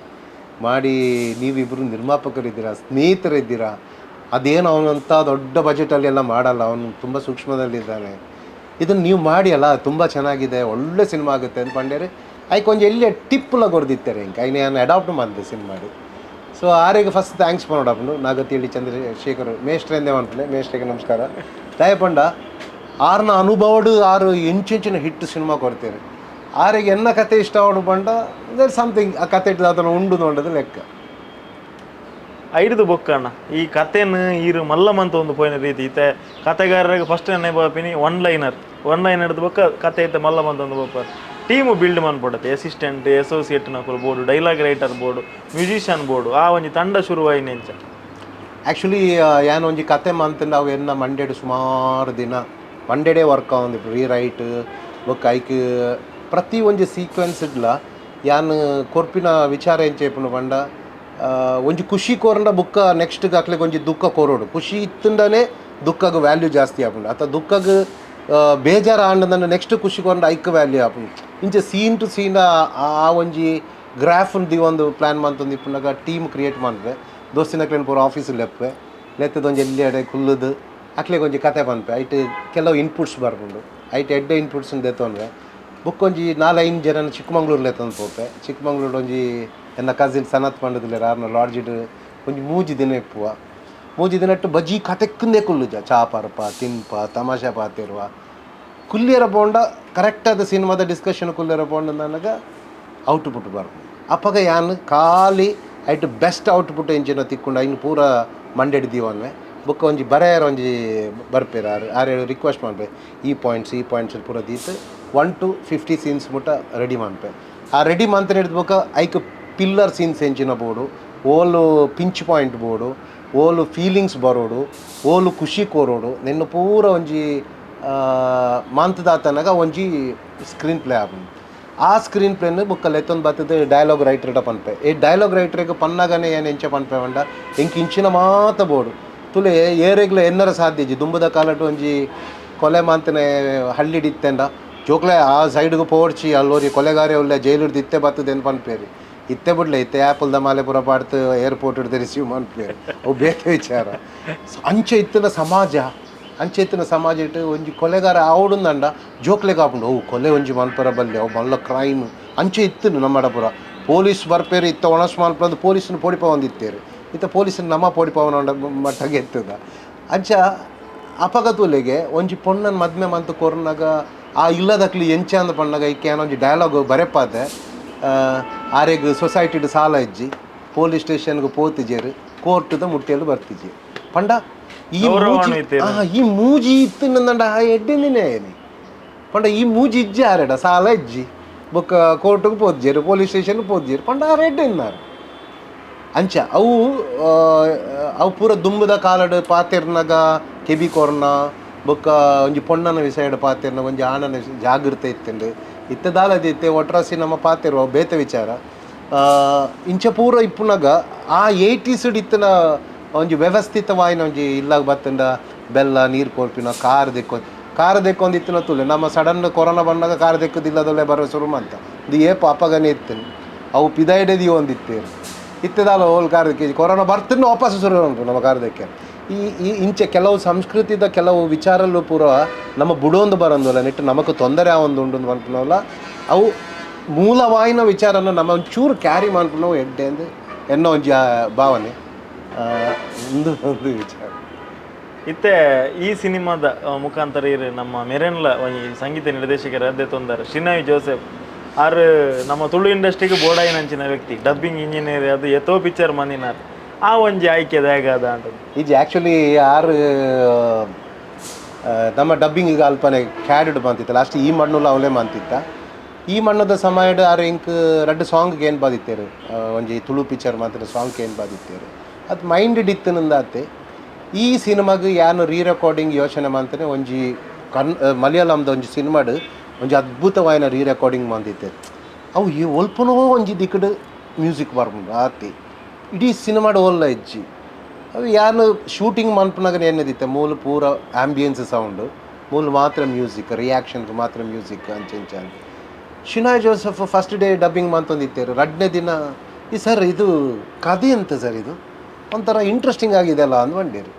ಮಾಡಿ ನೀವಿಬ್ಬರು ನಿರ್ಮಾಪಕರಿದ್ದೀರಾ, ಸ್ನೇಹಿತರಿದ್ದೀರಾ, ಅದೇನು ಅವನಂಥ ದೊಡ್ಡ ಬಜೆಟಲ್ಲಿ ಎಲ್ಲ ಮಾಡಲ್ಲ, ಅವನು ತುಂಬ ಸೂಕ್ಷ್ಮದಲ್ಲಿದ್ದಾನೆ, ಇದನ್ನು ನೀವು ಮಾಡಿ ಅಲ್ಲ ತುಂಬ ಚೆನ್ನಾಗಿದೆ, ಒಳ್ಳೆ ಸಿನಿಮಾ ಆಗುತ್ತೆ ಅಂತ ಪಂಡ್ಯಾರೆ. ಐಕ್ ಒಂಜಿ ಎಲ್ಲೇ ಟಿಪ್ಪುಲ ಕೊರ್ದಿತ್ತಾರೆ ಹಿಂಗೆ ಐನೆ ನಾನು ಅಡಾಪ್ಟ್ ಮಾಡಿದೆ ಸಿನಿಮಾ. ಸೊ ಆರಿಗೆ ಫಸ್ಟ್ thanks ಪನೋಡಪ್ಪನು ನಾಗತಿಹಳ್ಳಿ ಚಂದ್ರಶೇಖರ್ ಮೇಷ್ಟ್ರೆಂದೇ ಅನ್ಪಲೆ. ಮೇಷ್ಟ್ರಿಗೆ ನಮಸ್ಕಾರ. ದಯಪಂಡ ಆರ್ನ ಅನುಭವಡು ಆರು ಇಂಚಿಂಚಿನ ಹಿಟ್ಟು ಸಿನಿಮಾ ಕೊಡ್ತೇನೆ, ಆರಿಗೆ ಎನ್ನ ಕತೆ ಇಷ್ಟ ಅವಡು ಪಂಡ there something ಆ ಕತೆ ಇಟ್ಟು ಅದನ್ನು ಉಂಡು ನೋಡೋದು ಲೆಕ್ಕ. ಐಡ್ದು ಬೊಕ್ಕಣ್ಣ ಈ ಕತೆನ ಈರು ಮಲ್ಲಮಂತ ಒಂದು ಪೋಯಿನ ರೀತಿ ಇತ್ತೆ ಕತೆಗಾರರಿಗೆ first ನೆನಪಿನಿ one liner, one line ಹಿಡಿದು ಬೊಕ್ಕ ಕತೆ ಇತ್ತೆ ಮಲ್ಲಮಂತ ಒಂದು ಬೊಕ್ಕ ಟೀಮು ಬಿಲ್ಡ್ ಮನ್ಪೊಡತ್ತೆ, ಅಸಿಸ್ಟೆಂಟ್ ಅಸೋಸಿಯೇಟ್ ನಕುಲು board, dialogue writer board, musician board, ಆ ಒಂಜಿ ತಂಡ ಶುರುವಾಯಿನ ಎಂಚ. ಆ್ಯಕ್ಚುಲಿ ಯಾನ್ ಒಂಜಿ ಕತೆ ಮಂತಂಡ ಅವು ಎನ್ನ ಮಂಡೆಡ್ ಸುಮಾರು ದಿನ ಮಂಡೆಡೇ ವರ್ಕ್ ಆವೊಂದು ರೀರೈಟ್ ಬೊಕ್ಕ ಐಕ್ ಪ್ರತಿ ಒಂಜಿ ಸೀಕ್ವೆನ್ಸ್ ಇಡ್ಲ ಯಾನ್ ಕೊರ್ಪಿನ ವಿಚಾರ ಎಂಚ ಇಪ್ಪುಂಡು ಪಂಡ ಒಂಜಿ ಖುಷಿ ಕೋರಂಡ ಬುಕ್ಕ ನೆಕ್ಸ್ಟ್ ಅಕ್ಲೆಗ್ ಒಂಜಿ ದುಃಖ ಕೋರೋಡು, ಖುಷಿ ಇತ್ತಂಡನೇ ದುಃಖಗ್ ವ್ಯಾಲ್ಯೂ ಜಾಸ್ತಿ ಆಪುಂಡು, ಅಥವಾ ದುಃಖಗ್ ಬೇಜಾರು ಆಂಡಂಡ ನೆಕ್ಸ್ಟ್ ಖುಷಿ ಕೋರಂಡ ಐಕ್ ವ್ಯಾಲ್ಯೂ ಆಪುಂಡು. ಇಂಚ scene to scene ಆ ಒಂಜಿ ಗ್ರಾಫ್ ಒಂದು ಪ್ಲ್ಯಾನ್ ಮಂತೊಂದು ಇಪ್ಪುನಗ ಟೀಮ್ ಕ್ರಿಯೇಟ್ ಮನ್ಪೆ, ದೋಸ್ತಿನಕ್ಲೆನ್ ಪೂರ ಆಫೀಸ್ ಲೆಪ್ಪೆ ಲೆತ್ತದ ಒಂಜಿ ಎಲ್ಲಿ ಅಡೆ ಕುಲ್ಲುದು ಅಕ್ಲೆಗ್ ಒಂಜಿ ಕತೆ ಪನ್ಪೆ, ಐಟ್ ಕೆಲವು ಇನ್ಪುಟ್ಸ್ ಬರ್ಪುಂಡು, ಐಟ್ ಎಡ್ಡೆ ಇನ್ಪುಟ್ಸ್ ದೆತ್ತೊನ್ವೆ. ಬುಕ್ ಒಂಜಿ 4-5 ಜನ ಚಿಕ್ಕಮಂಗ್ಳೂರು ಲೆತ್ತೊಂದು ಪೋಪೆ. ಚಿಕ್ಕಮಂಗ್ಳೂರು ಒಂಜಿ ಎನ್ನ ಕಸಿನ್ ಸನತ್ ಪಂಡದಿಲ್ಲೆರ್ ಆರ್ನ ಲಾಡ್ಜಿಡ್ ಒಂಜಿ 3 ದಿನ ಇಪ್ಪುವ, 3 ದಿನಟ್ಟು ಬಜಿ ಕತೆಕ್ಕಂದೇ ಕುಲ್ಲುಜ, ಚಾ ಪರ್ಪ ತಿನ್ಪ ತಮಾಷೆ ಪಾತಿರುವ ಕುಲ್ಲಿಯರ ಪೋಂಡ ಕರೆಕ್ಟಾದ ಸಿನಿಮಾದ ಡಿಸ್ಕಷನ್ ಕುಲ್ಲಿಯರ ಪೋಂಡ ನನಗೆ ಔಟ್ಪುಟ್ ಬರ್ಪುಂಡು. ಅಪ್ಪಗ ಯಾನ್ ಖಾಲಿ ಐಟ್ ಬೆಸ್ಟ್ ಔಟ್ಪುಟ್ ಎಂಚಿನ ತಿಕ್ಕೊಂಡು ಐನ್ ಪೂರ ಮಂಡೆಡ್ ದೀವನ್ವೆ. ಬೊಕ್ಕ ಒಂಜಿ ಬರೆಯರ ಒಂಜಿ ಬರ್ಪೇರು ಆರು ಆರು ರಿಕ್ವೆಸ್ಟ್ ಮನ್ಪೆ ಈ ಪಾಯಿಂಟ್ಸ್ ಈ ಪಾಯಿಂಟ್ಸ್ ಪೂರ ದೀತ್ 1 to 50 scenes ಮುಟ್ಟ ರೆಡಿ ಮನ್ಪೆ. ಆ ರೆಡಿ ಮಂತ್ ಹಿಡಿದು ಬೊಕ್ಕ ಐಕ್ ಪಿಲ್ಲರ್ ಸೀನ್ಸ್ ಎಂಚಿನ ಬೋಡು, ಓಲು ಪಿಂಚ್ ಪಾಯಿಂಟ್ ಬೋಡು, ಓಲು ಫೀಲಿಂಗ್ಸ್ ಬರೋಡು, ಓಲು ಖುಷಿ ಕೋರೋಡು, ನಿನ್ನ ಪೂರ ಒಂಜಿ ಮಾಂತದಾತನಾಗ ಒಂಜಿ ಸ್ಕ್ರೀನ್ ಪ್ಲೇ ಆಪುಂಡು. ಆ ಸ್ಕ್ರೀನ್ ಪ್ಲೇನ್ ಬೊಕ್ಕ ಲೆತ್ತೊಂದು ಬತ್ತದ ಡೈಲಾಗ್ ರೈಟರ್ಡ ಪನ್ಪೆ. ಈ ಡೈಲಾಗ್ ರೈಟ್ರಿಗೆ ಪನ್ನಾಗನೆ ಏನು ಎಂಚ ಪನ್ಪೆ ಪಂಡ ಎಂಕ್ ಇಂಚಿನ ಮಾತ ಬೋಡು ತುಲೆ ಏರೆಗ್ಲ ಎನ್ನರ ಸಾಧ್ಯ ಇಜ್ಜಿ. ದುಂಬುದ ಕಾಲಟ್ ಒಂಜಿ ಕೊಲೆ ಮಾಂತನೆ ಹಳ್ಳಿಡಿತ್ತೆಂಡ ಜೋಕ್ಲೆ ಆ ಸೈಡ್ಗೆ ಪೋಡ್ಚಿ ಅಲ್ಲೋರಿ ಕೊಲೆಗಾರೆ ಉಲ್ಲೆ ಜೈಲುಡ್ದು ಇತ್ತೆ ಬತ್ತದ ಏನು ಪನ್ಪೇರಿ, ಇತ್ತೆ ಬಿಡ್ಲೆ ಇತ್ತೆ ಆ್ಯಪಲ್ದ ಮಾಲೆ ಪೂರ ಪಾಡ್ತು ಏರ್ಪೋರ್ಟ್ ಹಿಡ್ದು ರಿಸೀವ್ ಮನ್ಪೇರು, ಅವು ಬೇತೆ ವಿಚಾರ. ಅಂಚೆ ಇತ್ತಿನ ಸಮಾಜ, ಅಂಚೆ ಇತ್ತಿನ ಸಮಾಜ ಇಟ್ಟು ಒಂಜಿ ಕೊಲೆಗಾರ ಆವಡುಂದಂಡ ಜೋಕ್ಲೆಗ್ ಆಪುಂಡು, ಅವು ಕೊಲೆ ಒಂಜಿ ಮನ್ಪರ ಬಲ್ಲೆ ಅವು ಮಲ್ಲ ಕ್ರೈಮ್ ಅಂಚೆ ಇತ್ತು ನಮ್ಮಡ ಪೂರ. ಪೊಲೀಸ್ ಬರ್ಪೇರು ಇತ್ತ ಒಣಸ್ ಮನ್ಪಂದು ಪೊಲೀಸ್ನ ಪೋಡಿಪ ಒಂದಿತ್ತೇರು, ಇತ್ತ ಪೊಲೀಸ್ನ ನಮ್ಮ ಪೋಡಿಪವನ ಮಟ್ಟಗೆ ಎತ್ತದ. ಅಂಚ ಅಪಗತುಲೆಗೆ ಒಂಜಿ ಪೊಣ್ಣನ ಮದ್ಮೆ ಮಂತ್ ಕೊರ್ನಾಗ ಆ ಇಲ್ಲದಕ್ಲಿ ಎಂಚ ಅಂದ್ ಪಣ್ಣಾಗ ಇಕ್ಕೆ ಒಂಜಿ ಡೈಲಾಗ್ ಬರೆಪಾತೆ, ಆರೆಗ್ ಸೊಸೈಟಿಡ್ ಸಾಲ ಇಜ್ಜಿ, ಪೊಲೀಸ್ ಸ್ಟೇಷನ್ಗೆ ಪೋತಿಜೇರು, ಕೋರ್ಟ್ದ ಮುಟ್ಟಿಯಲ್ಲಿ ಬರ್ತಿಜಿ ಪಂಡ ಈ ಈ ಮೂಜಿ ಇತ್ತು ನಂದಂಡ ಆ ಎಡ್ಡೆಂದಿನೇ ಪಂಡ ಈ ಮೂಜಿ ಇಜ್ಜಿ ಆರೆಡ ಸಾಲ ಇಜ್ಜಿ ಬೊಕ್ಕ ಕೋರ್ಟ್ಗೆ ಪೋತಿಜೇರು, ಪೊಲೀಸ್ ಸ್ಟೇಷನ್ ಪೋತಿಜೇರು ಪಂಡ ಆರು ಎಡ್ಡೆಂದಾರು. ಅಂಚ ಅವು ಅವು ಪೂರ ದುಂಬುದ ಕಾಲಡ್ ಪಾತೆರ್ನಾಗ ಕೆಬಿ ಕೊರ್ನ ಬೊಕ್ಕ ಒಂಜಿ ಪೊಣ್ಣನ ವಿಷಯಡ್ ಪಾತೆರ್ನ ಒಂಜಿ ಆಣನ ಜಾಗೃತೆ ಇತ್ತುಂಡು ಇತ್ತೆ ದಾಲದ ಇತ್ತೆ ಒಟ್ರಾಸಿ ನಮ್ಮ ಪಾತೆರುವ ಬೇತೆ ವಿಚಾರ ಇಂಚ ಪೂರ ಇಪ್ಪುನಾಗ ಆ 80s ಇತ್ತಿನ ಒಂಜಿ ವ್ಯವಸ್ಥಿತವಾಯಿನ ಒಂಜಿ ಇಲ್ಲಾಗ ಬತ್ತಂಡ ಬೆಲ್ಲ ನೀರು ಕೊರ್ಪಿನ ಕಾರ್ ದೆಕ್ಕೊ ಕಾರ್ ದೆಕ್ಕೊಂದು ಇತ್ತಿನ ತುಲೆ ನಮ್ಮ ಸಡನ್ ಕೊರೋನಾ ಬಂದಾಗ ಕಾರ್ ದೆಕ್ಕದಿಲ್ಲದಲ್ಲೇ ಬರೋ ಶುರು ಅಂತ ಇದು ಏ ಪಾಪಗನೇ ಇತ್ತು ಅವು ಪಿದಾಯಿಡದಿ ಒಂದಿತ್ತೇರು ಇತ್ತದಾಲ ಹೋಲ್ car Dekke corona ಬರ್ತಿನ ವಾಪಸ್ ಶುರು ಉಂಟು ನಮ್ಮ ಕಾರ್ ದೆಕ್ಕೆ ಈ ಈ ಇಂಚೆ ಕೆಲವು ಸಂಸ್ಕೃತಿದ ಕೆಲವು ವಿಚಾರಲ್ಲೂ ಪೂರ ನಮ್ಮ ಬುಡೊಂದು ಬರೋಂದಲ್ಲ ನೆಟ್ಟು ನಮಕ್ ತೊಂದರೆ ಆವೊಂದು ಉಂಡು ಪನ್ಪುನವಲ್ಲ ಅವು ಮೂಲವಾಯಿನ ವಿಚಾರನ ನಮ್ಮ ಒಂಚೂರು ಕ್ಯಾರಿ ಮನ್ಪುನವು ಎಡ್ಡೆ ಅಂದ್ ಎನ್ನೋ ಒಂಜಿ ಭಾವನೆ ಒಂದು ಒಂದು ವಿಚಾರ. ಇತ್ತೆ ಈ ಸಿನಿಮಾದ ಮುಖಾಂತರ ಇರು ನಮ್ಮ ಮೆರೆನ್ಲ ಒಂಜಿ ಸಂಗೀತ ನಿರ್ದೇಶಕರ ಅದೇ ತೊಂದರೆ ಶಿನಾಯ್ ಜೋಸೆಫ್ ಆರ್ ನಮ್ಮ ತುಳು ಇಂಡಸ್ಟ್ರಿಗೆ ಬೋಡಾಯಿನಂಚಿನ ವ್ಯಕ್ತಿ, ಡಬ್ಬಿಂಗ್ ಇಂಜಿನಿಯರ್, ಅದು ಎತ್ತೋ ಪಿಕ್ಚರ್ ಮಂದಿನಾರ್. ಆ ಒಂಜಿ ಆಯ್ಕೆ ಹೇಗಾದ ಅಂತ ಇದು ಆ್ಯಕ್ಚುಲಿ ಆರು ನಮ್ಮ ಡಬ್ಬಿಂಗ್ ಈಗ ಅಲ್ಪನೆ ಕ್ಯಾಡೆಡ್ ಬಂತಿತ್ತು ಲಾಸ್ಟ್ ಈ ಮಣ್ಣುಲ ಅವಲೇ ಮಂತಿತ್ತ. ಈ ಮಣ್ಣದ ಸಮಯಡ್ ಆರು ಇಂಕ್ ರಡ್ಡು ಸಾಂಗ್ ಏನು ಬಾದಿತ್ತೇರು ಒಂಜಿ ತುಳು ಪಿಕ್ಚರ್ ಮಾತ್ರ ಸಾಂಗ್ ಏನು ಬಾದಿತ್ತೇರು ಅದು ಮೈಂಡ್ ಇತ್ತಿನಿಂದಾತೆ. ಈ ಸಿನಿಮಾಗ್ ಯಾನು ರೀ ರೆಕಾರ್ಡಿಂಗ್ ಯೋಚನೆ ಮಾಡ್ತಾನೆ ಒಂಜಿ ಮಲಯಾಳಂದ ಒಂಜಿ ಸಿನಿಮಾಡ್ ಒಂಜಿ ಅದ್ಭುತವಾಯಿನ ರೀ ರೆಕಾರ್ಡಿಂಗ್ ಮಂದಿತ್ತೆ. ಅವು ಈ ಒಲ್ಪನೋ ಒಂಜಿ ದಿಕ್ಕಡ್ ಮ್ಯೂಸಿಕ್ ಬರ್ಪುಂಡು ಆತಿ ಇಡೀ ಸಿನಿಮಾಡ್ ಓಲ್ಲ ಇಜ್ಜಿ. ಅವು ಯಾನು ಶೂಟಿಂಗ್ ಮನ್ಪುನಾಗ ಏನಿದಿತ್ತೆ ಮೂಲ ಪೂರ ಆ್ಯಂಬಿಯನ್ಸ್ ಸೌಂಡು ಮೂಲ ಮಾತ್ರ ಮ್ಯೂಸಿಕ್ ರಿಯಾಕ್ಷನ್ಗೆ ಮಾತ್ರ ಮ್ಯೂಸಿಕ್ ಅಂಚೆಂಚ ಅಂತ. Shinoy Joseph first day dubbing ಮಂತೊಂದಿತ್ತೇರು ರಡ್ನೇ ದಿನ ಈ ಸರ್ ಇದು ಕತೆ ಅಂತ ಸರ್ ಇದು ಒಂಥರ ಇಂಟ್ರೆಸ್ಟಿಂಗ್ ಆಗಿದೆ ಅಲ್ಲ ಅಂದ್ ಬಂಡೀರು.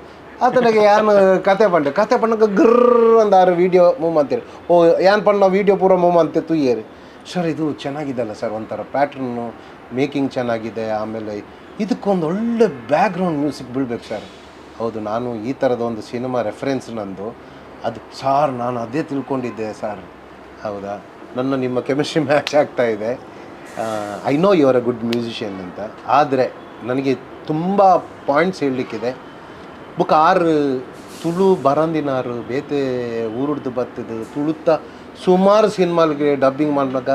ಆತನಿಗೆ ಯಾನು ಕತೆ ಪಂಡೆ ಕತೆ ಪಣ್ಣಗ ಗ್ರರ್ ಒಂದು ಆರು ವೀಡಿಯೋ ಮೂವ್ ಅಂತೀರಿ ಓ ಯಾನ್ ಪಣ್ಣ ವೀಡಿಯೋ ಪೂರ ಮೂವ್ ಅಂತೆ ತುಯ್ಯೇರಿ ಸರ್ ಇದು ಚೆನ್ನಾಗಿದೆಲ್ಲ ಸರ್ ಒಂಥರ ಪ್ಯಾಟ್ರನ್ನು ಮೇಕಿಂಗ್ ಚೆನ್ನಾಗಿದೆ ಆಮೇಲೆ ಇದಕ್ಕೊಂದು ಒಳ್ಳೆ ಬ್ಯಾಕ್ಗ್ರೌಂಡ್ ಮ್ಯೂಸಿಕ್ ಬೀಳ್ಬೇಕು ಸರ್. ಹೌದು ನಾನು ಈ ಥರದ ಒಂದು ಸಿನಿಮಾ ರೆಫರೆನ್ಸ್ ನಂದು ಅದು ಸಾರ್ ನಾನು ಅದೇ ತಿಳ್ಕೊಂಡಿದ್ದೆ ಸರ್. ಹೌದಾ ನನ್ನ ನಿಮ್ಮ ಕೆಮಿಸ್ಟ್ರಿ ಮ್ಯಾಚ್ ಆಗ್ತಾಯಿದೆ I know you are a good musician ಅಂತ. ಆದರೆ ನನಗೆ ತುಂಬ ಪಾಯಿಂಟ್ಸ್ ಹೇಳಲಿಕ್ಕಿದೆ. ಬುಕ್ ಆರು ತುಳು ಬರಂದಿನಾರು ಬೇತೆ ಊರುಡ್ದು ಬತ್ತದು ತುಳುತ್ತ ಸುಮಾರು ಸಿನಿಮಾಲ್ಗೆ ಡಬ್ಬಿಂಗ್ ಮಾಡುವಾಗ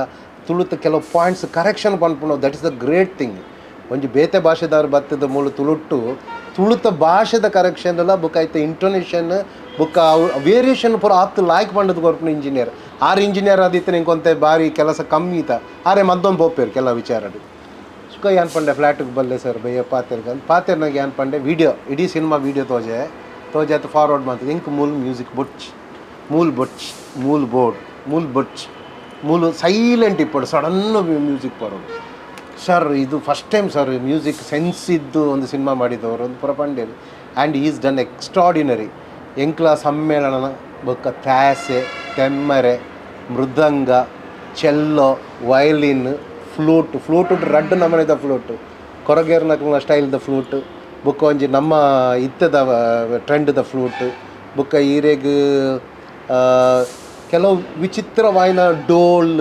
ತುಳುತ್ತ ಕೆಲವು ಪಾಯಿಂಟ್ಸ್ ಕರೆಕ್ಷನ್ ಪನ್ಪುಂಡು that is the great thing. ಒಂಜಿ ಬೇತೆ ಭಾಷೆದವ್ರು ಬತ್ತದ ಮೂಲ ತುಳುಟ್ಟು ತುಳುತ್ತ ಭಾಷೆದ ಕರೆಕ್ಷನ್ ಎಲ್ಲ ಬುಕ್ ಆಯ್ತು ಇಂಟೋನೇಷನ್ ಬುಕ್ ಅವು ವೇರಿಯೇಷನ್ ಪೂರ ಆತ್ ಲಾಯ್ಕ್ ಪಂಡದ ಕೊರ್ಪುನ ಇಂಜಿನಿಯರ್ ಆರು ಇಂಜಿನಿಯರ್ ಆದಿತ್ತು ನಿಂಕೊಂತೆ ಭಾರಿ ಕೆಲಸ ಕಮ್ಮಿ ಇತ್ತ ಆರೆ ಮದ್ದೊಂದು ಪೋಪೇರು ಕೆಲವು ವಿಚಾರಡು. ಸುಖ ಏನ್ ಪಂಡೆ ಫ್ಲ್ಯಾಟಿಗೆ ಬಲ್ಲೆ ಸರ್ ಬಯ್ಯ ಪಾತೆರ್ಗೆ ಪಾತೆರ್ನಾಗ ಏನ್ ಪಂಡೆ ವೀಡಿಯೋ ಇಡೀ ಸಿನಿಮಾ ವೀಡಿಯೋ ತೋಜೆ ತೋಜೆ ಆತು ಫಾರ್ವರ್ಡ್ ಮಾಡ್ತದೆ ಇಂಕ್ ಮೂಲ ಮ್ಯೂಸಿಕ್ ಬೊಚ್ ಮೂಲ್ ಬೊಚ್ ಮೂಲ್ ಬೋರ್ಡ್ ಮೂಲ್ ಬೊಚ್ ಮೂಲು ಸೈಲೆಂಟ್ ಇಪ್ಪಡು ಸಡನ್ ಮ್ಯೂಸಿಕ್ ಬರೋದು ಸರ್. ಇದು first time sir music sense ಇದ್ದು ಒಂದು ಸಿನಿಮಾ ಮಾಡಿದವರು ಒಂದು ಪುರ ಪಂಡೇರು and is done extraordinary. ಎಂಕ್ಲ ಸಮ್ಮೇಳನ ಬೊಕ್ಕ ತ್ಯಾಸೆ ತೆಮ್ಮರೆ mridanga cello violin flute flute ರಡ್ಡು ನಮನೆದ ಫ್ಲೂಟ್ ಕೊರಗೇರ್ನಕ್ಲ ಸ್ಟೈಲ್ದ ಫ್ಲೂಟ್ ಬೊಕ್ಕ ಒಂಜಿ ನಮ್ಮ ಇತ್ತದ ಟ್ರೆಂಡ್ದ ಫ್ಲೂಟ್ ಬೊಕ್ಕ ಈರೆಗ್ ಕೆಲವು ವಿಚಿತ್ರವಾಯಿನ ಡೋಲ್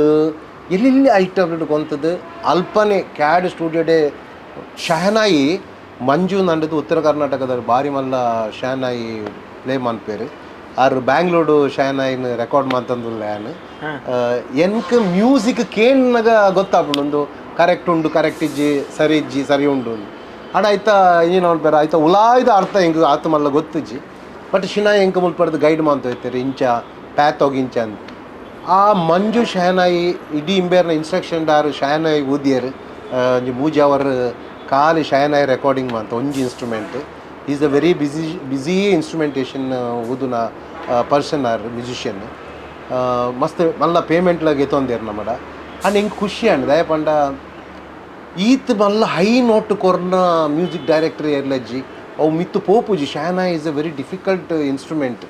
ಎಲ್ಲೆಲ್ಲಿ ಐಟಮ್ ಕೊಂತದ್ದು ಅಲ್ಪನೆ ಕ್ಯಾಡ್ ಸ್ಟುಡಿಯೋಡೆ ಶಹನಾಯಿ ಮಂಜು ನಂಡದು ಉತ್ತರ ಕರ್ನಾಟಕದ ಬಾರಿ ಮಲ್ಲ ಶಹನಾಯಿ ಪ್ಲೇ ಮನ್ಪೇರು ಆರು ಬ್ಯಾಂಗ್ಳೂರು ಶಹನಾಯಿನ ರೆಕಾರ್ಡ್ ಮಂತಂದುಲ್ಲ ಯಾನ್ ಎನ್ಕ್ ಮ್ಯೂಸಿಕ್ ಕೇಣ್ಣಗ ಗೊತ್ತಾಪುಂಡು ಒಂದು ಕರೆಕ್ಟ್ ಉಂಡು ಕರೆಕ್ಟ್ ಇಜ್ಜಿ ಸರಿ ಇಜ್ಜಿ ಸರಿ ಉಂಡು ಆಡ ಆಯ್ತಾ ಏನು ಅನ್ಪೇರು ಆಯ್ತಾ ಉಲಾಯ್ದ ಅರ್ಥ ಎಂಕ್ ಆತ ಮಲ್ಲ ಗೊತ್ತಿಜ್ಜಿ ಬಟ್ ಶಿನಾಯಿ ಎಂಕ್ ಮುಲ್ಪಡ್ದು ಗೈಡ್ ಮಂತ ಹೋಯ್ತಾರೆ ಇಂಚ ಪ್ಯಾತೋಗಿ ಇಂಚ ಅಂತ. ಆ ಮಂಜು ಶಹನಾಯಿ ಇಡೀ ಇಂಬೇರ್ನ ಇನ್ಸ್ಟ್ರಕ್ಷನ್ ಆರು ಶಹನಾಯಿ ಊದಿಯರು ಒಂಜಿ ಮೂಜಿ ಅವರ್ ಖಾಲಿ ಶಹನಾಯಿ ರೆಕಾರ್ಡಿಂಗ್ ಮಂತ ಒಂಜಿ instrument is a very busy busy instrumentation ಊದುನ person R musician ಮಸ್ತ್ ಮಲ್ಲ ಪೇಮೆಂಟ್ಲಾಗ ಎತ್ತೊಂದೇರು ನಮ್ಮಡ ಅಂಡ್ ಹಿಂಗೆ ಖುಷಿ ಅಂಡ್ ದಯ ಪಂಡ ಈತ್ ಮಲ್ಲ ಹೈ ನೋಟ್ ಕೊರ್ನ ಮ್ಯೂಸಿಕ್ ಡೈರೆಕ್ಟರ್ ಎರ್ಲಜ್ಜಿ ಅವು ಮಿತ್ತು ಪೋಪುಜಿ shehnai is a very difficult instrument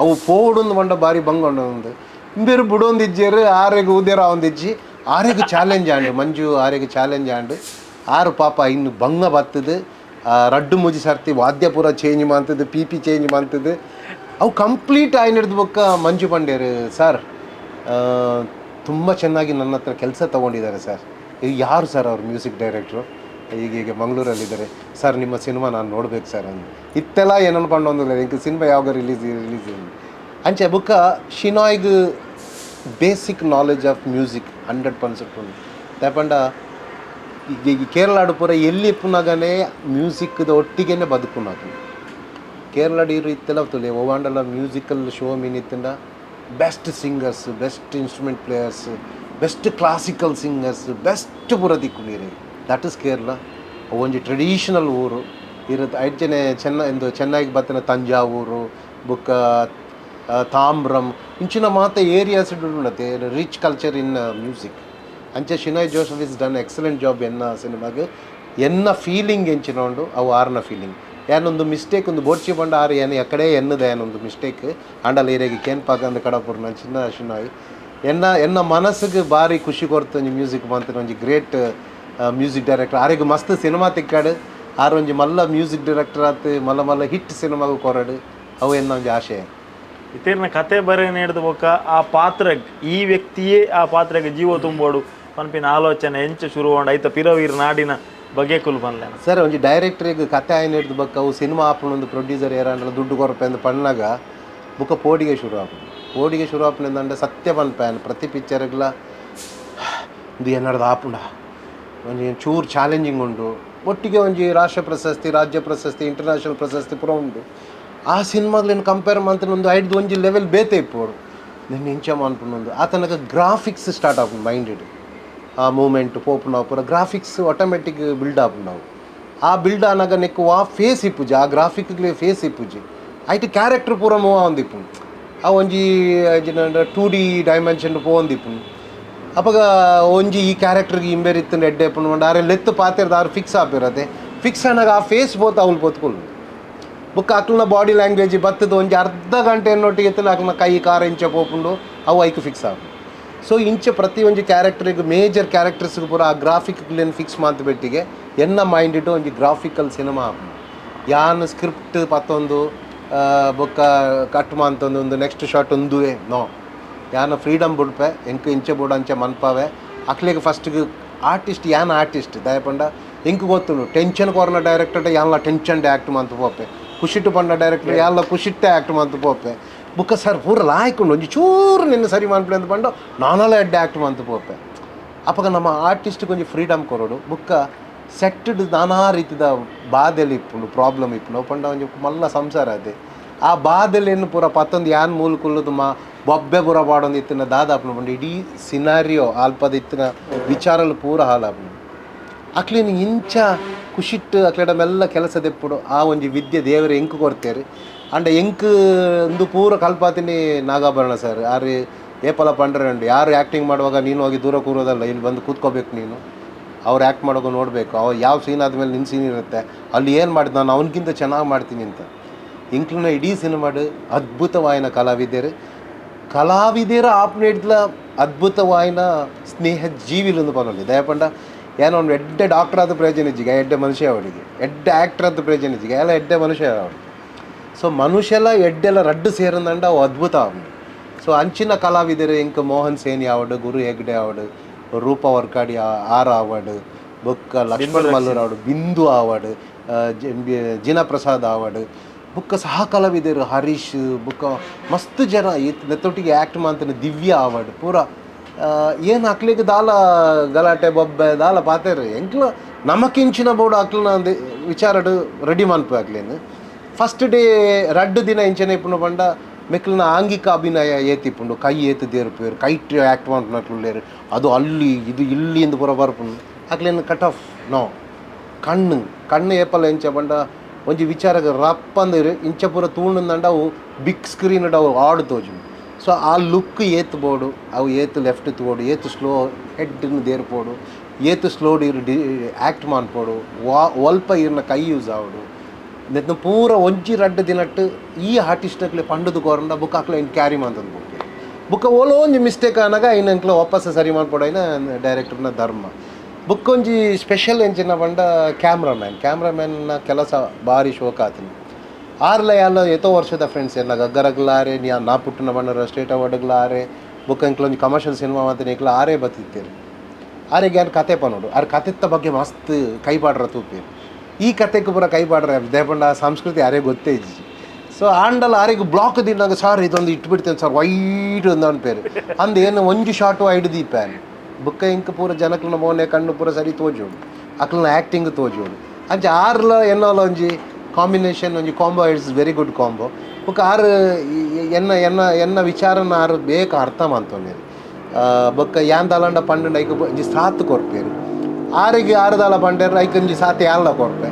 ಅವು ಪೋಡೊಂದು ಪಂಡ ಬಾರಿ ಬಂಗೊಂಡು ಇಂಬೇರು ಬುಡೊಂದಿಜ್ಜೇರು ಆರೆಗ್ ಊದೇರ ಒಂದಿಜ್ಜಿ ಆರೆಗ್ ಚಾಲೆಂಜ್ ಆಂಡ್ ಮಂಜು ಆರೆಗ್ ಚಾಲೆಂಜ್ ಆಂಡ್ ಆರು ಪಾಪ ಇನ್ನು ಬಂಗ ಬತ್ತದು ರಡ್ಡು ಮೂಜಿ ಸರ್ತಿ ವಾದ್ಯ ಪೂರ ಚೇಂಜ್ ಮಾಡ್ತದೆ P P change ಮಾಡ್ತದೆ ಅವು ಕಂಪ್ಲೀಟ್ ಆಯ್ನಿಡ್ದು ಬೊಕ್ಕ ಮಂಜು ಪಂಡೇರು ಸರ್ ತುಂಬ ಚೆನ್ನಾಗಿ ನನ್ನ ಹತ್ರ ಕೆಲಸ ತೊಗೊಂಡಿದ್ದಾರೆ ಸರ್. ಈಗ ಯಾರು ಸರ್ ಅವ್ರು ಮ್ಯೂಸಿಕ್ ಡೈರೆಕ್ಟ್ರು ಈಗೀಗ ಮಂಗಳೂರಲ್ಲಿದ್ದಾರೆ ಸರ್ ನಿಮ್ಮ ಸಿನಿಮಾ ನಾನು ನೋಡ್ಬೇಕು ಸರ್ ಅಂದು ಇತ್ತೆಲ್ಲ ಏನು ಅನ್ಕೊಂಡು ಈಗ ಸಿನಿಮಾ ಯಾವಾಗ ರಿಲೀಸ್ ರಿಲೀಸ್ ಅಂಚೆ ಬುಕ್ಕ ಶಿನಾಯ್ಗ್ basic knowledge of music 100% ಉಂಡು ದಾಯೆಪಂಡ ಈಗ ಈ ಕೇರಳಾಡು ಪೂರ ಎಲ್ಲಿ ಪುನಗನೇ ಮ್ಯೂಸಿಕ್ದ ಒಟ್ಟಿಗೆನೆ ಬದುಕುನಕುಲು. Kerala ಇರು ಇತ್ತೆಲ್ಲ ತುಲೆ ಒವಾಂಡಲ ಮ್ಯೂಸಿಕಲ್ ಶೋ ಮೀನ್ best singers, best instrument players, best classical singers, best ಪೂರ ದಿಕ್ಕುನೀರು. That is Kerala. ಒಂಜಿ ಟ್ರೆಡಿಷನಲ್ ಊರು ಇರುತ್ತೆ. ಐಜನೆ ಚೆನ್ನ ಎಂದು ಚೆನ್ನೈಗೆ ಬತ್ತಿನ ತಂಜಾವೂರು ಬುಕ್ಕ ತಾಮ್ರಮ್ ಇಂಚಿನ ಮಾತ areas ಉಂಡತೆ rich culture in music. ಅಂಚೆ Shinoy Joseph is done excellent job. ಎನ್ನ ಸಿನಿಮಾಗೆ ಎನ್ನ ಫೀಲಿಂಗ್ ಎಂಚಿನ ಉಂಡು ಅವು ಆರ್ನ ಫೀಲಿಂಗ್. ಏನೊಂದು ಮಿಸ್ಟೇಕ್ ಒಂದು ಬೋಡ್ಚಿ ಬಂಡ ಆರು ಏನು ಎಕ್ಕಡೆ ಎನ್ನದ ಏನೊಂದು ಮಿಸ್ಟೇಕ್ ಆಂಡಲ ಏರಿಯಾಗೆ ಕೇನ್ ಪಾಕಂದು ಕಡಪುರ್ನ ಚಿನ್ನ ಶಿನಾಯ್ ಎನ್ನ ಎನ್ನ ಮನಸ್ಸಿಗೆ ಭಾರಿ ಖುಷಿ ಕೊಡ್ತು. ಒಂಜಿ ಮ್ಯೂಸಿಕ್ ಮಂತಿನ ಒಂಜಿ great music director. ಆರೆಗ್ ಮಸ್ತ್ ಸಿನಿಮಾ ತಿಕ್ಕಾಡು. ಆರು ಒಂಜಿ ಮಲ್ಲ ಮ್ಯೂಸಿಕ್ ಡೈರೆಕ್ಟರ್ ಆತು ಮಲ್ಲ ಮಲ್ಲ ಹಿಟ್ ಸಿನಿಮಾಗೂ ಕೊರಡು, ಅವು ಎನ್ನ ಒಂಜಿ ಆಶಯ. ಇತೇರ್ನ ಕತೆ ಬರೆ ನೇಡ್ದು ಬೊಕ್ಕ ಆ ಪಾತ್ರಗ್ ಈ ವ್ಯಕ್ತಿಯೇ ಆ ಪಾತ್ರಗೆ ಜೀವ ತುಂಬೋಡು ಪನ್ಪಿನ ಆಲೋಚನೆ ಎಂಚ ಶುರುವಾಂಡ್? ಐತ ಪಿರವೀರ್ ನಾಡಿನ ಬಗೆ ಕುಲ್ ಪನ್ಲೆನ. ಸರ್, ಒಂಜಿ ಡೈರೆಕ್ಟ್ರಿಗೆ ಕತೆ ಆಯ್ನ ಹಿಡ್ದು ಬೊಕ್ಕ ಅವು ಸಿನಿಮಾ ಆಪುಂಡು ಒಂದು ಪ್ರೊಡ್ಯೂಸರ್ ಏರಾಂಡಲ ದುಡ್ಡು ಕೊರಪೆ ಅಂದ್ ಪಣ್ಣಾಗ ಬೊಕ್ಕ ಪೋಡಿಗೆ ಶುರು ಆಪುಂಡು. ಪೋಡಿಗೆ ಶುರು ಆಪುಂಡು ಸತ್ಯ ಪನ್ಪೆ, ಪ್ರತಿ ಪಿಕ್ಚರ್ಗ್ಲ ಇದು ಏನಾರ್ದು ಆಪುಂಡ ಒಂಜಿ ಚೂರು ಚಾಲೆಂಜಿಂಗ್ ಉಂಡು. ಒಟ್ಟಿಗೆ ಒಂಜಿ ರಾಷ್ಟ್ರ ಪ್ರಶಸ್ತಿ, ರಾಜ್ಯ ಪ್ರಶಸ್ತಿ, ಇಂಟರ್ನ್ಯಾಷನಲ್ ಪ್ರಶಸ್ತಿ ಪೂರ ಉಂಡು. ಆ ಸಿನಿಮಾಗ್ಲೇನು ಕಂಪೇರ್ ಮಂತಿನ ಒಂದು ಐದು ಒಂಜಿ ಲೆವೆಲ್ ಬೇತೆ ಇಪ್ಪೋಡು ನಿನ್ನ ಇಂಚ ಮನ್ಪುಂಡು. ಆ ತನಕ ಗ್ರಾಫಿಕ್ಸ್ ಸ್ಟಾರ್ಟ್ ಆಪುಂಡು ಮೈಂಡೆಡ್. ಆ ಮೂಮೆಂಟ್ ಪೋಪುಂಡು ಪೂರ graphics automatic build ಆಪುಂಡು. ಅವು ಆ ಬಿಲ್ಡ್ ಆನಾಗ ನೆಕ್ಕು ಆ ಫೇಸ್ ಇಪ್ಪುಜಿ, ಆ ಗ್ರಾಫಿಕ್ಲೆ ಫೇಸ್ ಇಪ್ಪುಜಿ, ಐಟ್ ಕ್ಯಾರೆಕ್ಟರ್ ಪೂರ ಮೂವ್ ಆವೊಂದಿಪ್ಪುಂಡು. ಆ ಒಂಜಿ 2D dimension ಪೋವೊಂದಿಪ್ಪುಂಡು. ಅಪಗ ಒಂಜಿ ಈ ಕ್ಯಾರೆಕ್ಟರ್ಗೆ ಇಂಬೇರಿತ್ತಂಡು ಎಡ್ಡೆ ಇಪ್ಪುಂಡು. ಆರೆ ಲೆತ್ತು ಪಾತೆರ್ದ ಆರು ಫಿಕ್ಸ್ ಆಪಿರತ್ತೆ. ಫಿಕ್ಸ್ ಆನಾಗ ಆ ಫೇಸ್ ಪೋತು ಅವ್ಲು ಪೋತ್ಕೊಳ್ಳು. ಬೊಕ್ಕ ಅಕ್ಲನ ಬಾಡಿ ಲ್ಯಾಂಗ್ವೇಜ್ ಬತ್ತದ ಒಂಜಿ ಅರ್ಧ ಗಂಟೆ ಎನ್ನೊಟ್ಟಿಗೆ ಎತ್ತನ ಅಕ್ಲನ ಕೈ ಕಾರ್ ಇಂಚ ಪೋಪುಂಡು, ಅವು ಐಕ್ ಫಿಕ್ಸ್ ಆಪುಂಡು. ಸೊ ಇಂಚ ಪ್ರತಿ ಒಂಜಿ ಕ್ಯಾರೆಕ್ಟರ್ಗೆ, ಮೇಜರ್ ಕ್ಯಾರೆಕ್ಟರ್ಸ್ಗೆ ಪೂರ ಆ ಗ್ರಾಫಿಕ್ಲೇನು ಫಿಕ್ಸ್ ಮಾತು ಬೆಟ್ಟಿಗೆ ಎನ್ನ ಮೈಂಡ್ ಇಟ್ಟು ಒಂಜಿ ಗ್ರಾಫಿಕಲ್ ಸಿನಿಮಾ ಆಪುಂಡು. ಯಾನ್ ಸ್ಕ್ರಿಪ್ಟ್ ಪತ್ತೊಂದು ಬೊಕ್ಕ ಕಟ್ ಮಾಂತೊಂದು ಒಂದು ನೆಕ್ಸ್ಟ್ ಶಾಟ್ ಒಂದುವೆ ನೋ. ಯಾನ ಫ್ರೀಡಮ್ ಬುಡ್ಪೆ, ಎಂಕ್ ಇಂಚೆ ಬೋಡು ಅಂಚೆ ಮನ್ಪಾವೆ. ಅಕ್ಲೆಗ್ ಫಸ್ಟ್ಗೆ ಆರ್ಟಿಸ್ಟ್, ಯಾನ್ ಆರ್ಟಿಸ್ಟ್ ದಯಪಂಡ ಎಂಕ್ ಗೊತ್ತುಂಡು. ಟೆನ್ಷನ್ ಕೊರ್ನ ಡೈರೆಕ್ಟರ್ ಯಾನ್ಲ ಟೆನ್ಷನ್ ಆ್ಯಕ್ಟ್ ಮಂತ್ ಪೋಪೆ, ಖುಷಿಟ್ಟು ಪಂಡ ಡೈರೆಕ್ಟರ್ ಯಾನ್ಲ ಖುಷಿಟ್ಟೆ ಆ್ಯಕ್ಟ್ ಮಂತ್ ಪೋಪೆ. ಬುಕ್ಕ ಸರ್ ಪೂರ ಲಾಯ್ಕುಂಡು, ಒಂಜಿ ಚೂರು ನಿನ್ನ ಸರಿ ಮನ್ಪಲೆ ಅಂತ ಪಂಡ ನಾನಲ್ಲ ಎಡ್ಡೆ ಆ್ಯಕ್ಟ್ ಮಂತ್ ಪೋಪೆ. ಅಪಗ ನಮ್ಮ ಆರ್ಟಿಸ್ಟ್ ಒಂಜಿ ಫ್ರೀಡಮ್ ಕೊರಡು. ಬುಕ್ಕ ಸೆಟ್ಟಡ್ ನಾನಾ ರೀತಿದ ಬಾಧೆಲು ಇಪ್ಪುಂಡು, ಪ್ರಾಬ್ಲಮ್ ಇಪ್ಪುಂಡು. ಪಂಡ ಒಂಜಿ ಮಲ್ಲ ಸಂಸಾರ ಅದೇ. ಆ ಬಾಧೆಲೆನ್ ಪೂರ ಪತ್ತೊಂದು ಯಾನ್ ಮೂಲು ಕುಲ್ಲುದು ಮಾ ಬೊಬ್ಬೆ ಪೂರ ಪಾಡೊಂದು ಇತ್ತಿನ ದಾದಾಪುಂಡು ಪಂಡ ಇಡೀ ಸಿನಾರಿಯೋ ಅಲ್ಪದ ಇತ್ತಿನ ವಿಚಾರಲು ಪೂರ ಹಾಲಾಪುಂಡು. ಅಕ್ಲೆನ್ ಇಂಚ ಖುಷಿಟ್ಟು ಅಕ್ಲೆಡ ಮೆಲ್ಲ ಕೆಲಸ ದೆಪ್ಪುಡು. ಆ ಒಂಜಿ ವಿದ್ಯೆ ದೇವರು ಎಂಕ್ ಕೊರ್ತೇರು. ಅಂಡ ಎಂಕ್ ಒಂದು ಪೂರ ಕಲ್ಪಾತಿನಿ ನಾಗಾಭರಣ ಸರ್. ಆರು ಏಪಲ ಪಂಡ್ರೆ ಉಂಡು, ಯಾರು ಆ್ಯಕ್ಟಿಂಗ್ ಮಾಡುವಾಗ ನೀನು ಹೋಗಿ ದೂರ ಕೂರೋದಲ್ಲ, ಇಲ್ಲಿ ಬಂದು ಕೂತ್ಕೋಬೇಕು ನೀನು. ಅವ್ರು ಆ್ಯಕ್ಟ್ ಮಾಡುವಾಗ ನೋಡಬೇಕು. ಅವ ಯಾವ ಸೀನ್ ಆದಮೇಲೆ ನಿನ್ನ ಸೀನ್ ಇರುತ್ತೆ, ಅಲ್ಲಿ ಏನು ಮಾಡಿದ್ ನಾನು ಅವನಕ್ಕಿಂತ ಚೆನ್ನಾಗಿ ಮಾಡ್ತೀನಿ ಅಂತ. ಇಂಕ್ಲುನ ಇಡೀ ಸಿನಿಮಾಡು ಅದ್ಭುತವಾಯಿನ ಕಲಾವಿದರು, ಕಲಾವಿದರ ಆಪ್ನೇಡ್ಲ ಅದ್ಭುತವಾಯಿನ ಸ್ನೇಹ ಜೀವಿಲೊಂದು ಪನೊಲಿ. ದಯಪಂಡ ಏನೋ ಒಂದು ಎಡ್ಡೆ ಡಾಕ್ಟರ್ ಆದ ಪ್ರಯೋಜನ ಇಜ್ಜಿಗೆ, ಎಡ್ಡೆ ಮನುಷ್ಯ ಅವಳಿಗೆ. ಎಡ್ಡೆ ಆ್ಯಕ್ಟರ್ ಆದ ಪ್ರಯೋಜನ ಇಜ್ಜಿಗೆ, ಎಲ್ಲ ಎಡ್ಡೆ ಮನುಷ್ಯ ಅವಳಿಗೆ. ಸೊ ಮನುಷ್ಯಲ ಎಡ್ಡೆಲ್ಲ ರಡ್ಡು ಸೇರಂದಂಡ ಅವು ಅದ್ಭುತ ಅವನು. ಸೊ ಅಂಚಿನ ಕಲಾವಿದರು ಎಂಕ್ ಮೋಹನ್ ಸೇನಿ ಆವಡು, ಗುರು ಹೆಗ್ಡೆ ಆವಡು, ರೂಪ ವರ್ಕಾಡಿ ಆರ್ ಆವಡು, ಬೊಕ್ಕ ಲಕ್ಷ್ಮಣ್ ಮಲ್ಲೂರ್ ಆವಡು, ಬಿಂದು ಆವಡು, ಜಿನಾ ಪ್ರಸಾದ್ ಆವಡು, ಬೊಕ್ಕ ಸಹ ಕಲಾವಿದರು ಹರೀಶ್, ಬೊಕ್ಕ ಮಸ್ತ್ ಜನ ನೆತ್ತೊಟ್ಟಿಗೆ ಆ್ಯಕ್ಟ್ ಮಾಡ್ತಾನೆ ದಿವ್ಯ ಆವಡು ಪೂರ. ಏನು ಅಕ್ಲಿಗೆ ದಾಲ ಗಲಾಟೆ ಬೊಬ್ಬೆ ದಾಲ ಪಾತೆರ್ ಎಂಕ್ಲ ನಮಕಿಂಚಿನ ಬೋರ್ಡ್ ಅಕ್ಲನ ವಿಚಾರಡು ರೆಡಿ ಮನ್ಪು. ಅಕ್ಲೇನು ಫಸ್ಟ್ ಡೇ ರಡ್ಡು ದಿನ ಇಂಚನೆ ಇಪ್ಪುಂಡು ಪಂಡ ಮೆಕ್ಲನ ಆಂಗಿಕ ಅಭಿನಯ ಏತಿಪ್ಪುಂಡು, ಕೈ ಏತು ದೇರ್ಪೇರು, ಕೈಟ್ ಆ್ಯಕ್ಟ್ ಮಾಡ್ನಕ್ಲು, ಅದು ಅಲ್ಲಿ ಇದು ಇಲ್ಲಿ ಇಂದು ಪೂರ ಬರ್ಪುಂಡು. ಅಕ್ಲೇನು cut off no. ಕಣ್ಣು ಕಣ್ಣು ಏಪಲ ಎಂಚ ಪಂಡ ಒಂಜಿ ವಿಚಾರಗ ರಪ್ಪಂದಿರು ಇಂಚ ಪೂರ ತೂಂಡಂದಂಡ ಅವು ಬಿಗ್ ಸ್ಕ್ರೀನ್ ಅವು ಆಡು ತೋಜುಂಡು. ಸೊ ಆ ಲುಕ್ ಏತ್ ಬೋಡು, ಅವು ಏತ್ ಲೆಫ್ಟ್ ತೋಡು, ಏತ್ ಸ್ಲೋ ಹೆಡ್ನ ದೇರ್ಪೋಡು, ಏತ್ ಸ್ಲೋಡ್ ಇರು ಡಿ ಆ್ಯಕ್ಟ್ ಮನ್ಪೋಡು, ವಾ ಒಲ್ಪ ಇರ್ನ ಕೈ ಯೂಸ್ ಆವಡು. ನೆತ್ನ ಪೂರ ಒಂಜಿ ರಡ್ಡು ದಿನಟ್ಟು ಈ ಆರ್ಟಿಸ್ಟ್ಕ್ಲೆ ಪಂಡದು ಕೊರಂಡ ಬುಕ್ ಅಕ್ಲೆ ಇನ್ ಕ್ಯಾರಿ ಮಂತಂದು ಬುಕ್ ಬುಕ್ಕ ಓಲೋ ಒಂಜಿ ಮಿಸ್ಟೇಕ್ ಆನಾಗ ಐನ ಅಂಕ್ಲ ವಾಪಸ್ ಸರಿ ಮನ್ಪೋಡು. ಐನ ಡೈರೆಕ್ಟರ್ನ ಧರ್ಮ. ಬುಕ್ ಒಂಜಿ ಸ್ಪೆಷಲ್ ಎಂಚಿನ ಪಂಡ ಕ್ಯಾಮ್ರಾಮ್ಯಾನ್. ಕ್ಯಾಮ್ರಾಮ್ಯಾನ್ನ ಕೆಲಸ ಭಾರಿ ಶೋಕ ಆತನಿ. ಆರ್ಲ ಯಾಲ ಏತೋ ವರ್ಷದ ಫ್ರೆಂಡ್ಸ್ ಎಲ್ಲ ಗಗ್ಗರಗ್ಲಾರೆ ನಾ ಪುಟ್ಟನ ಬಣ್ಣರ ಸ್ಟೇಟ್ ಅವಾರ್ಡ್ಗ್ಲಾರೆ. ಬುಕ್ ಅಂಕ್ಲ ಒಂಜಿ ಕಮರ್ಷಿಯಲ್ ಸಿನಿಮಾ ಮಾತ್ರ ಎಂಕ್ಲ ಆರೇ ಬತ್ತಿತ್ತೇರು. ಆರೆಗೆ ಯಾರು ಕತೆ ಪನೋಡು, ಆರ್ ಕತೆತ್ತ ಬಗ್ಗೆ ಮಸ್ತ್ ಕೈ ಪಾಡ್ರ ತೂಪೇರು. ಈ ಕತೆಗೆ ಪೂರ ಕೈ ಪಾಡ್ರ ದೇಪಂಡ ಆ ಸಂಸ್ಕೃತಿ ಯಾರೇ ಗೊತ್ತೇ ಇಜ್ಜಿ. ಸೊ ಆಂಡಲ ಆರೆಗ್ ಬ್ಲಾಕ್ ದಿನಾಗ ಸರ್ ಇದೊಂದು ಇಟ್ಬಿಡ್ತೇನೆ ಸರ್ ವೈಟ್ ಒಂದು ಅನ್ಪೇರು ಅಂದ್ ಏನು ಒಂಜಿ ಶಾರ್ಟು ಐಡು ದೀಪ್ಯಾನ್. ಬುಕ್ಕ ಇಂಕ್ ಪೂರ ಜನಕ್ಲನ ಮೋನೆ ಕಣ್ಣು ಪೂರ ಸರಿ ತೋಜೋಡು, ಅಕ್ಲನ ಆ್ಯಕ್ಟಿಂಗ್ ತೋಜೋಡು. ಅಂಚ ಆರ್ಲ ಎನ್ನೋಲ ಒಂಜಿ Combination ಒಂಜಿ combo, it's very good combo. ಬೊಕ್ಕ ಆರು ಎನ್ನ ಎನ್ನ ಎನ್ನ ವಿಚಾರನ ಆರು ಬೇಗ ಅರ್ಥ ಮಂತೊಂದೇರು. ಬೊಕ್ಕ ಯಾನ್ ದಾಲಂಡ ಪಂಡ ಐಕ್ ಒಂಜಿ ಸಾತ್ ಕೊರ್ಪೇರು. ಆರಿಗೆ ಆರು ದಾಲ ಪಂಡೇರು ಐಕ್ ಒಂಜಿ ಸಾತ್ ಯಾನ್ಲ ಕೊರ್ಪೆ.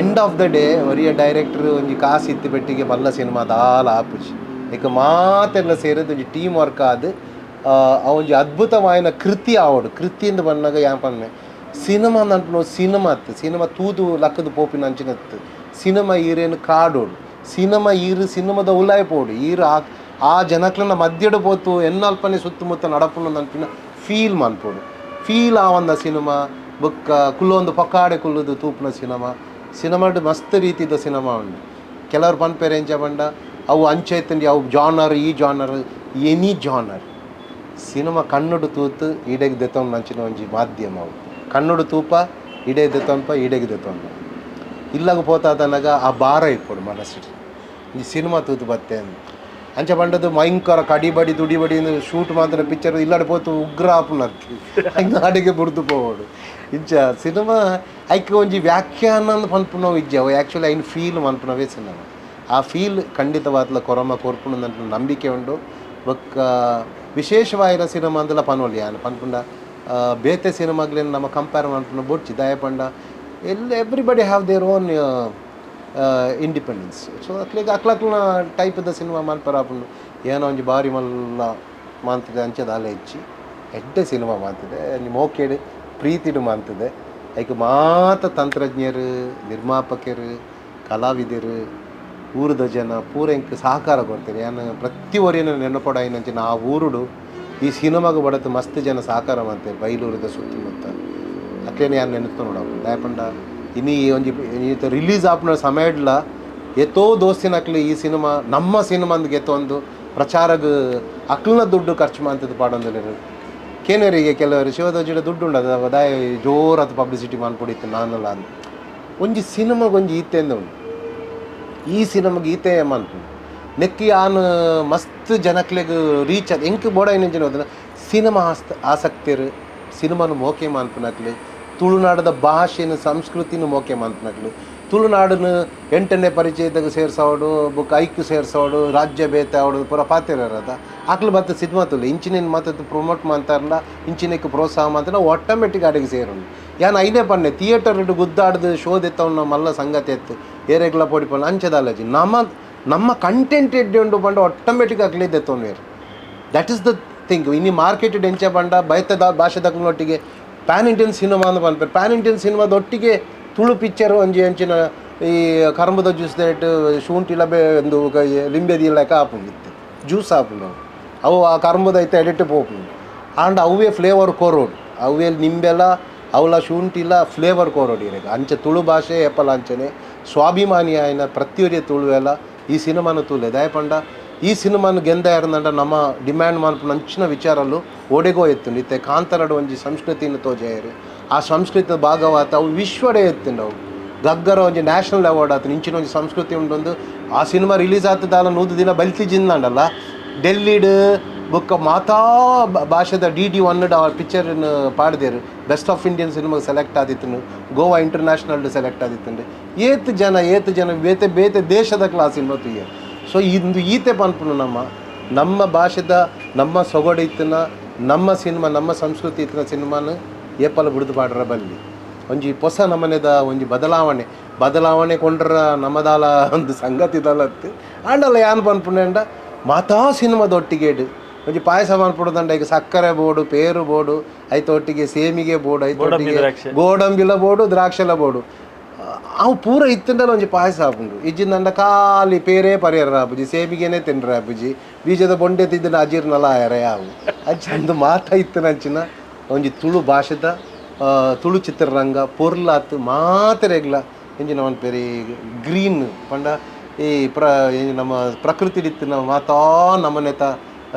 End of the day ಒರಿಯ director ಒಂಜಿ ಕಾಸು ಇತ್ತು ಪೆಟ್ಟಿಗೆ ಮಲ್ಲ ಸಿನಿಮಾ ದಾಲ ಆಪುಜಿ. ಐಕ್ ಮಾತೆಲ್ಲ ಸೇರಿದ್ ಒಂಜಿ ಟೀಮ್ ವರ್ಕ್ ಆದ್ ಆ ಒಂಜಿ ಅದ್ಭುತವಾಯಿನ ಕೃತಿ ಆವೊಡು. ಕೃತಿಯಿಂದ ಬನ್ನಗ ಯಾನ್ ಪನ್ನೆ ಸಿನಿಮಾ ಅನ್ಪುನ ಸಿನಿಮಾ ಅತ್ತು, ಸಿನಿಮಾ ತೂದು ಲಕ್ಕದು ಪೋಪಿನ ಅಂಚಿನತ್ತು. ಸಿನಿಮಾ ಈರೇನು ಕಾಡೋಡು, ಸಿನಿಮಾ ಈರು ಸಿನಿಮಾದ ಉಲಾಯ್ ಪೋಡು, ಈರು ಆ ಜನಕ್ಲನ ಮಧ್ಯಡು ಪೋತು ಎನ್ನಲ್ಪನೆ ಸುತ್ತಮುತ್ತ ನಡಪುನ ಅನ್ಪಿನ ಫೀಲ್ ಮನ್ಪೋಡು. ಫೀಲ್ ಆವಂದ ಸಿನಿಮಾ ಬೊಕ್ಕ ಕುಲ್ಲೊಂದು ಪಕ್ಕಾಡೆ ಕುಲ್ಲುದು ತೂಪುನ ಸಿನಿಮಾ. ಸಿನಿಮಾಡ್ ಮಸ್ತ್ ರೀತಿದ ಸಿನಿಮಾ ಉಂಡು. ಕೆಲವರು ಪನ್ಪೇರು ಎಂಚ ಪಂಡ ಅವು ಅಂಚೆ ಅವು ಜಾನರ್, ಈ genre, any genre cinema ಕಣ್ಣುಡು ತೂತು ಈಡೆಗ್ ದೆತ್ತೊಂಡು ನಂಚಿನ ಒಂಜಿ ಮಾಧ್ಯಮ ಅವು. ಕಣ್ಣುಡು ತೂಪ ಈಡೆ ದೆತ್ತೊನ್ಪ ಈಡೆಗ್ ದೆತ್ತೊಂಡ ಇಲ್ಲಾಗ ಪೋತಾದನಗ ಆ ಭಾರ ಇಪ್ಪೊಡು ಮನಸ್ಸಿಡು. ಈ ಸಿನಿಮಾ ತೂತು ಬತ್ತೆ ಅಂಚ ಪಂಡದು ಭಯಂಕರ ಕಡಿಬಡಿ ದುಡಿಬಡಿ ಶೂಟ್ ಮಾತ್ರ ಪಿಕ್ಚರ್ ಇಲ್ಲಾಡೆ ಪೋತು ಉಗ್ರ ಆಪುನತ್ತಿ ನಾಡಿಗೆ ಬುಡ್ದು ಪೋವಡು. ಇಂಚ ಸಿನಿಮಾ ಐಕ್ ಒಂಜಿ ವ್ಯಾಖ್ಯಾನ ಪನ್ಪುನವು ಇಜ್ಜಿ. ಅವು ಆ್ಯಕ್ಚುಲಿ ಐನ್ ಫೀಲ್ ಮನ್ಪುನವೇ ಸಿನಿಮಾ. ಆ ಫೀಲ್ ಖಂಡಿತವಾದ್ಲ ಕೊರಮ ಕೊರ್ಪುನಂತ ನಂಬಿಕೆ ಉಂಡು. ಬೊಕ್ಕ ವಿಶೇಷವಾಯಿನ ಸಿನಿಮಾ ಅಂದಲ ಪನೊಲಿ ಯಾನ್ ಪನ್ಪುಂಡ ಬೇತೆ ಸಿನಿಮಾಗ್ಲೇನು ನಮ್ಮ ಕಂಪೇರ್ ಮನ್ಪುನ ಬೊಡ್ಚಿ. ದಾಯ ಪಂಡ ಎಲ್ಲ everybody have their own independence. So ಅಕ್ಲೆಗ್ ಅಕ್ಲಕ್ಲನ ಟೈಪ್ದ ಸಿನಿಮಾ ಮನ್ಪರ ಆಪುಂಡು. ಏನೋ ಒಂಜಿ ಬಾರಿ ಮಲ್ಲ ಮಾಂತದೆ ಅಂಚೆ ದಾಲ ಹೆಚ್ಚಿ ಎಡ್ಡೆ ಸಿನಿಮಾ ಮಾಂತದೆ ಒಂಜಿ ಮೋಕೆಡ್ ಪ್ರೀತಿಡು ಮಾಂತದೆ. ಐಕ್ ಮಾತ ತಂತ್ರಜ್ಞರು, ನಿರ್ಮಾಪಕರು, ಕಲಾವಿದರು, ಊರುದ ಜನ ಪೂರ ಎಂಕ್ ಸಹಕಾರ ಕೊಡ್ತಾರೆ. ಯಾನ್ ಪ್ರತಿ ಒರಿಯನ ನೆನಪೊಡಾಯಿನಂಚಿನ ಆ ಊರುಡು ಈ ಸಿನಿಮಾಗ ಬಡತು ಮಸ್ತ್ ಜನ ಸಹಕಾರ ಮಾಡ್ತಾರೆ ಬೈಲೂರದ ಸುತ್ತಮುತ್ತ. ಅಕ್ಲೇನೆ ಯಾನ್ ನೆನಪು ನೋಡಪ್ಪ. ದಾಯಪಂಡ ಇನಿ ಒಂಜಿ ಈತ ರಿಲೀಸ್ ಆಪುನ ಸಮಯಡ್ಲ ಏತೋ ದೋಸ್ತಿನಕ್ಲು ಈ ಸಿನಿಮಾ ನಮ್ಮ ಸಿನಿಮಾ ಅಂದ್ ಗೆತ್ತೊಂದು ಪ್ರಚಾರಗ್ ಅಕ್ಲನ ದುಡ್ಡು ಖರ್ಚು ಮಾಡ್ತದ್ದು ಪಾಡೊಂದುಲ್ಲೆರ್. ಕೇನರಿಗೆ ಕೆಲವರು ಶಿವದೋಜಿಡ ದುಡ್ಡು ಉಂಡು ದಾಯ ಜೋರಾದ ಪಬ್ಲಿಸಿಟಿ ಮನ್ಪೊಡಿತ್ತು ನಾನಲ್ಲ ಅಂದ್. ಒಂಜಿ ಸಿನಿಮಾಗ್ ಒಂಜಿ ಈತೆಂದ ಉಂಡು. ಈ ಸಿನಿಮಾಗ್ ಈತೆ ಮನ್ಪುಂಡು ನೆಕ್ಕಿ ಆನ್ ಮಸ್ತ್ ಜನಕ್ಲೆಗ್ ರೀಚ್ ಆದ್ ಎಂಕ್ ಬೋಡಾಯಿನಂಚಿನ ಹೋದನ ಸಿನಿಮಾ ಆಸಕ್ತಿರು, ಸಿನಿಮಾನು ಮೋಕೆ ಮನ್ಪುನಕ್ಲು, ತುಳುನಾಡದ ಭಾಷೆನ ಸಂಸ್ಕೃತಿನ ಮೋಕೆ ಮನ್ಪುನಕ್ಲು, ತುಳುನಾಡನ್ನು ಎಂಟನೇ ಪರಿಚಯದಾಗ ಸೇರ್ಸಾವಡು ಬೊಕ್ಕ ಐಕ್ ಸೇರ್ಸಾವಡು ರಾಜ್ಯ ಬೇತೆ ಆವಡು ಪೂರ ಪಾತೆರದ ಅಕ್ಲು ಬತ್ತ ಸಿನಿಮಾ ತುಲು ಇಂಚಿನ ಮಾತದ್ದು ಪ್ರಮೋಟ್ ಮಾಡ್ತಾರಲ್ಲ, ಇಂಚಿನಕ್ಕೆ ಪ್ರೋತ್ಸಾಹ ಮಾಡ್ತಾರ ಆಟೋಮೆಟಿಕ್ ಅಡಿಗೆ ಸೇರುಂಡು. ಯಾನ್ ಐನೇ ಪನ್ನೆ ಥಿಯೇಟರ್ ಗುದ್ದಾಡ್ದು ಶೋ ದೆತ್ತವನ್ನ ಮಲ್ಲ ಸಂಗತಿ ಎತ್ತು ಏರೆಗ್ಲ ಪೊಡಿಪಲ್ಲ ಅಂಚದಾಲಜಿ ನಮ್ಮ ನಮ್ಮ ಕಂಟೆಂಟ್ ಎಡ್ಡೆ ಉಂಡು ಪಂಡ ಆಟೋಮೆಟಿಕ್ ಅಕ್ಲೇ ದೆತ್ತೊನ್ವೇರು. That is the thing. ಇನ್ನು ಮಾರ್ಕೆಟ್ ಎಂಚ ಪಂಡ ಬಯತದ ಭಾಷೆದಕ್ಲೊಟ್ಟಿಗೆ PAN Indian cinema ಅಂದ್ ಪನ್ಪೆರ್. ಪ್ಯಾನ್ ಇಂಡಿಯನ್ ಸಿನಿಮಾದೊಟ್ಟಿಗೆ ತುಳು ಪಿಕ್ಚರ್ ಒಂಜಿ ಅಂಚಿನ ಈ ಕರಂಬುದ ಜ್ಯೂಸ್ that ಶುಂಠಿಲ ಬೇ ಒಂದು ಲಿಂಬೆ ಲೆಕ್ಕ ಆಪುಂಡು ಇತ್ತೆ ಜ್ಯೂಸ್ ಆಪುಂಡು ಅವು. ಆ ಕರಂಬುದ ಐತೆ ಎಡಿಟ್ ಪೋಪುಂಡು ಆಂಡ ಅವೇ ಫ್ಲೇವರ್ ಕೊರೋಡು, ಅವೇ ನಿಂಬೆಲ ಅವಲ ಶುಂಠಿಲ ಫ್ಲೇವರ್ ಕೊರೋಡು ಇರೆಗ್. ಅಂಚೆ ತುಳು ಭಾಷೆ ಏಪಲ ಅಂಚನೆ ಸ್ವಾಭಿಮಾನಿ ಆಯಿನ ಪ್ರತಿಯೊರಿಯ ತುಳುವೆಲ ಈ ಸಿನಿಮಾನು ತೂಲೆ. ದಾಯಪಂಡ ಈ ಸಿನಿಮಾನು ಗೆಂದ ಯಾರಂದಂಡ ನಮ್ಮ ಡಿಮ್ಯಾಂಡ್ ಮನ್ಪುನ ಅಂಚಿನ ವಿಚಾರಲು ಓಡೆಗೋ ಎತ್ತುಂಡು. ಇತ್ತೆ ಕಾಂತಾರಡು ಒಂಜಿ ಸಂಸ್ಕೃತಿನ ತೋಜಾಯರು, ಆ ಸಂಸ್ಕೃತಿಯ ಭಾಗವಾತ ಅವು ವಿಶ್ವಡೇ ಎತ್ತುಂಡು. ಅವು ಗಗ್ಗರ ಒಂಜಿ ನ್ಯಾಷನಲ್ ಅವಾರ್ಡ್ ಆತು. ಇಂಚಿನ ಒಂಜಿ ಸಂಸ್ಕೃತಿ ಉಂಡೊಂದು ಆ ಸಿನಿಮಾ ರಿಲೀಸ್ ಆತದಾಲ 100 ದಿನ ಬಲ್ತಿ ಜಿಂದಾಂಡಲ್ಲ ಡೆಲ್ಲಿಡ್ ಬೊಕ್ಕ ಮಾತಾ ಭಾಷೆದ DD 1 ಆ ಪಿಕ್ಚರ್ನ ಪಾಡ್ದೇರು. Best of Indian ಸಿನಿಮಾಗೆ ಸೆಲೆಕ್ಟ್ ಆದಿತ್ತುಂಡು, ಗೋವಾ ಇಂಟರ್ನ್ಯಾಷನಲ್ ಸೆಲೆಕ್ಟ್ ಆದಿತ್ತುಂಡು. ಏತ್ ಜನ ಏತ್ ಜನ ಬೇತೆ ಬೇತೆ ದೇಶದ ಕ್ಲಾಸ್ ಸಿನಿಮಾ ತೂಯೆರ್. ಸೊ ಇಂದು ಈತೆ ಪನ್ಪುನು ನಮ್ಮ ನಮ್ಮ ಭಾಷೆದ ನಮ್ಮ ಸೊಗಡು ಇತ್ತಿನ ನಮ್ಮ ಸಿನಿಮಾ ನಮ್ಮ ಸಂಸ್ಕೃತಿ ಇತ್ತಿನ ಸಿನಿಮಾನ ಏಪಲ ಬುಡ್ದು ಪಾಡ್ರ ಬಲ್ಲಿ. ಒಂಜಿ ಹೊಸ ನಮನೆದ ಒಂಜಿ ಬದಲಾವಣೆ ಬದಲಾವಣೆ ಕೊಂಡ್ರ ನಮ್ಮದಾಲ ಒಂದು ಸಂಗತಿ ದಲತ್ತು ಆಂಡಲ ಯಾನ್ ಪನ್ಪುಂಡ ಮಾತಾ ಸಿನಿಮಾದೊಟ್ಟಿಗೆ ಒಂಜಿ ಪಾಯಸ ಮನ್ಪುಡದಂಡ ಈಗ ಸಕ್ಕರೆ ಬೋಡು, ಪೇರು ಬೋಡು, ಐತ ಒಟ್ಟಿಗೆ ಸೇಮಿಗೆ ಬೋಡು, ಐತ ಒಟ್ಟಿಗೆ ಗೋಡಂಬಿಲ ಬೋಡು, ದ್ರಾಕ್ಷಿಲ ಬೋಡು, ಅವು ಪೂರ ಇತ್ತಂಡಲ ಒಂಜಿ ಪಾಯಸ ಆಪುಂಡು. ಇಜ್ಜಿಂದಂಡ ಖಾಲಿ ಪೇರೇ ಪರಿಯರ ಆಪುಜಿ, ಸೇಮಿಗೆನೇ ತಿನ್ರ ಆಪುಜಿ, ಬೀಜದ ಬೊಂಡೆ ತಿದ್ದಿನ ಅಜೀರ್ಣಲ ಆಯರ ಯಾವು ಅಂಚ ಮಾತ ಇತ್ತಿನಂಚಿನ ಒಂಜಿ ತುಳು ಭಾಷೆದ ತುಳು ಚಿತ್ರರಂಗ ಪೊರ್ಲಾತ್ ಮಾತೆರೆಗ್ಲ ಎಂಜಿನ ಪನ್ಪೆರ್ ಗ್ರೀನ್ ಪಂಡ ಈ ನಮ್ಮ ಪ್ರಕೃತಿ ಇತ್ತಿನ ಮಾತಾ ನಮನೆತ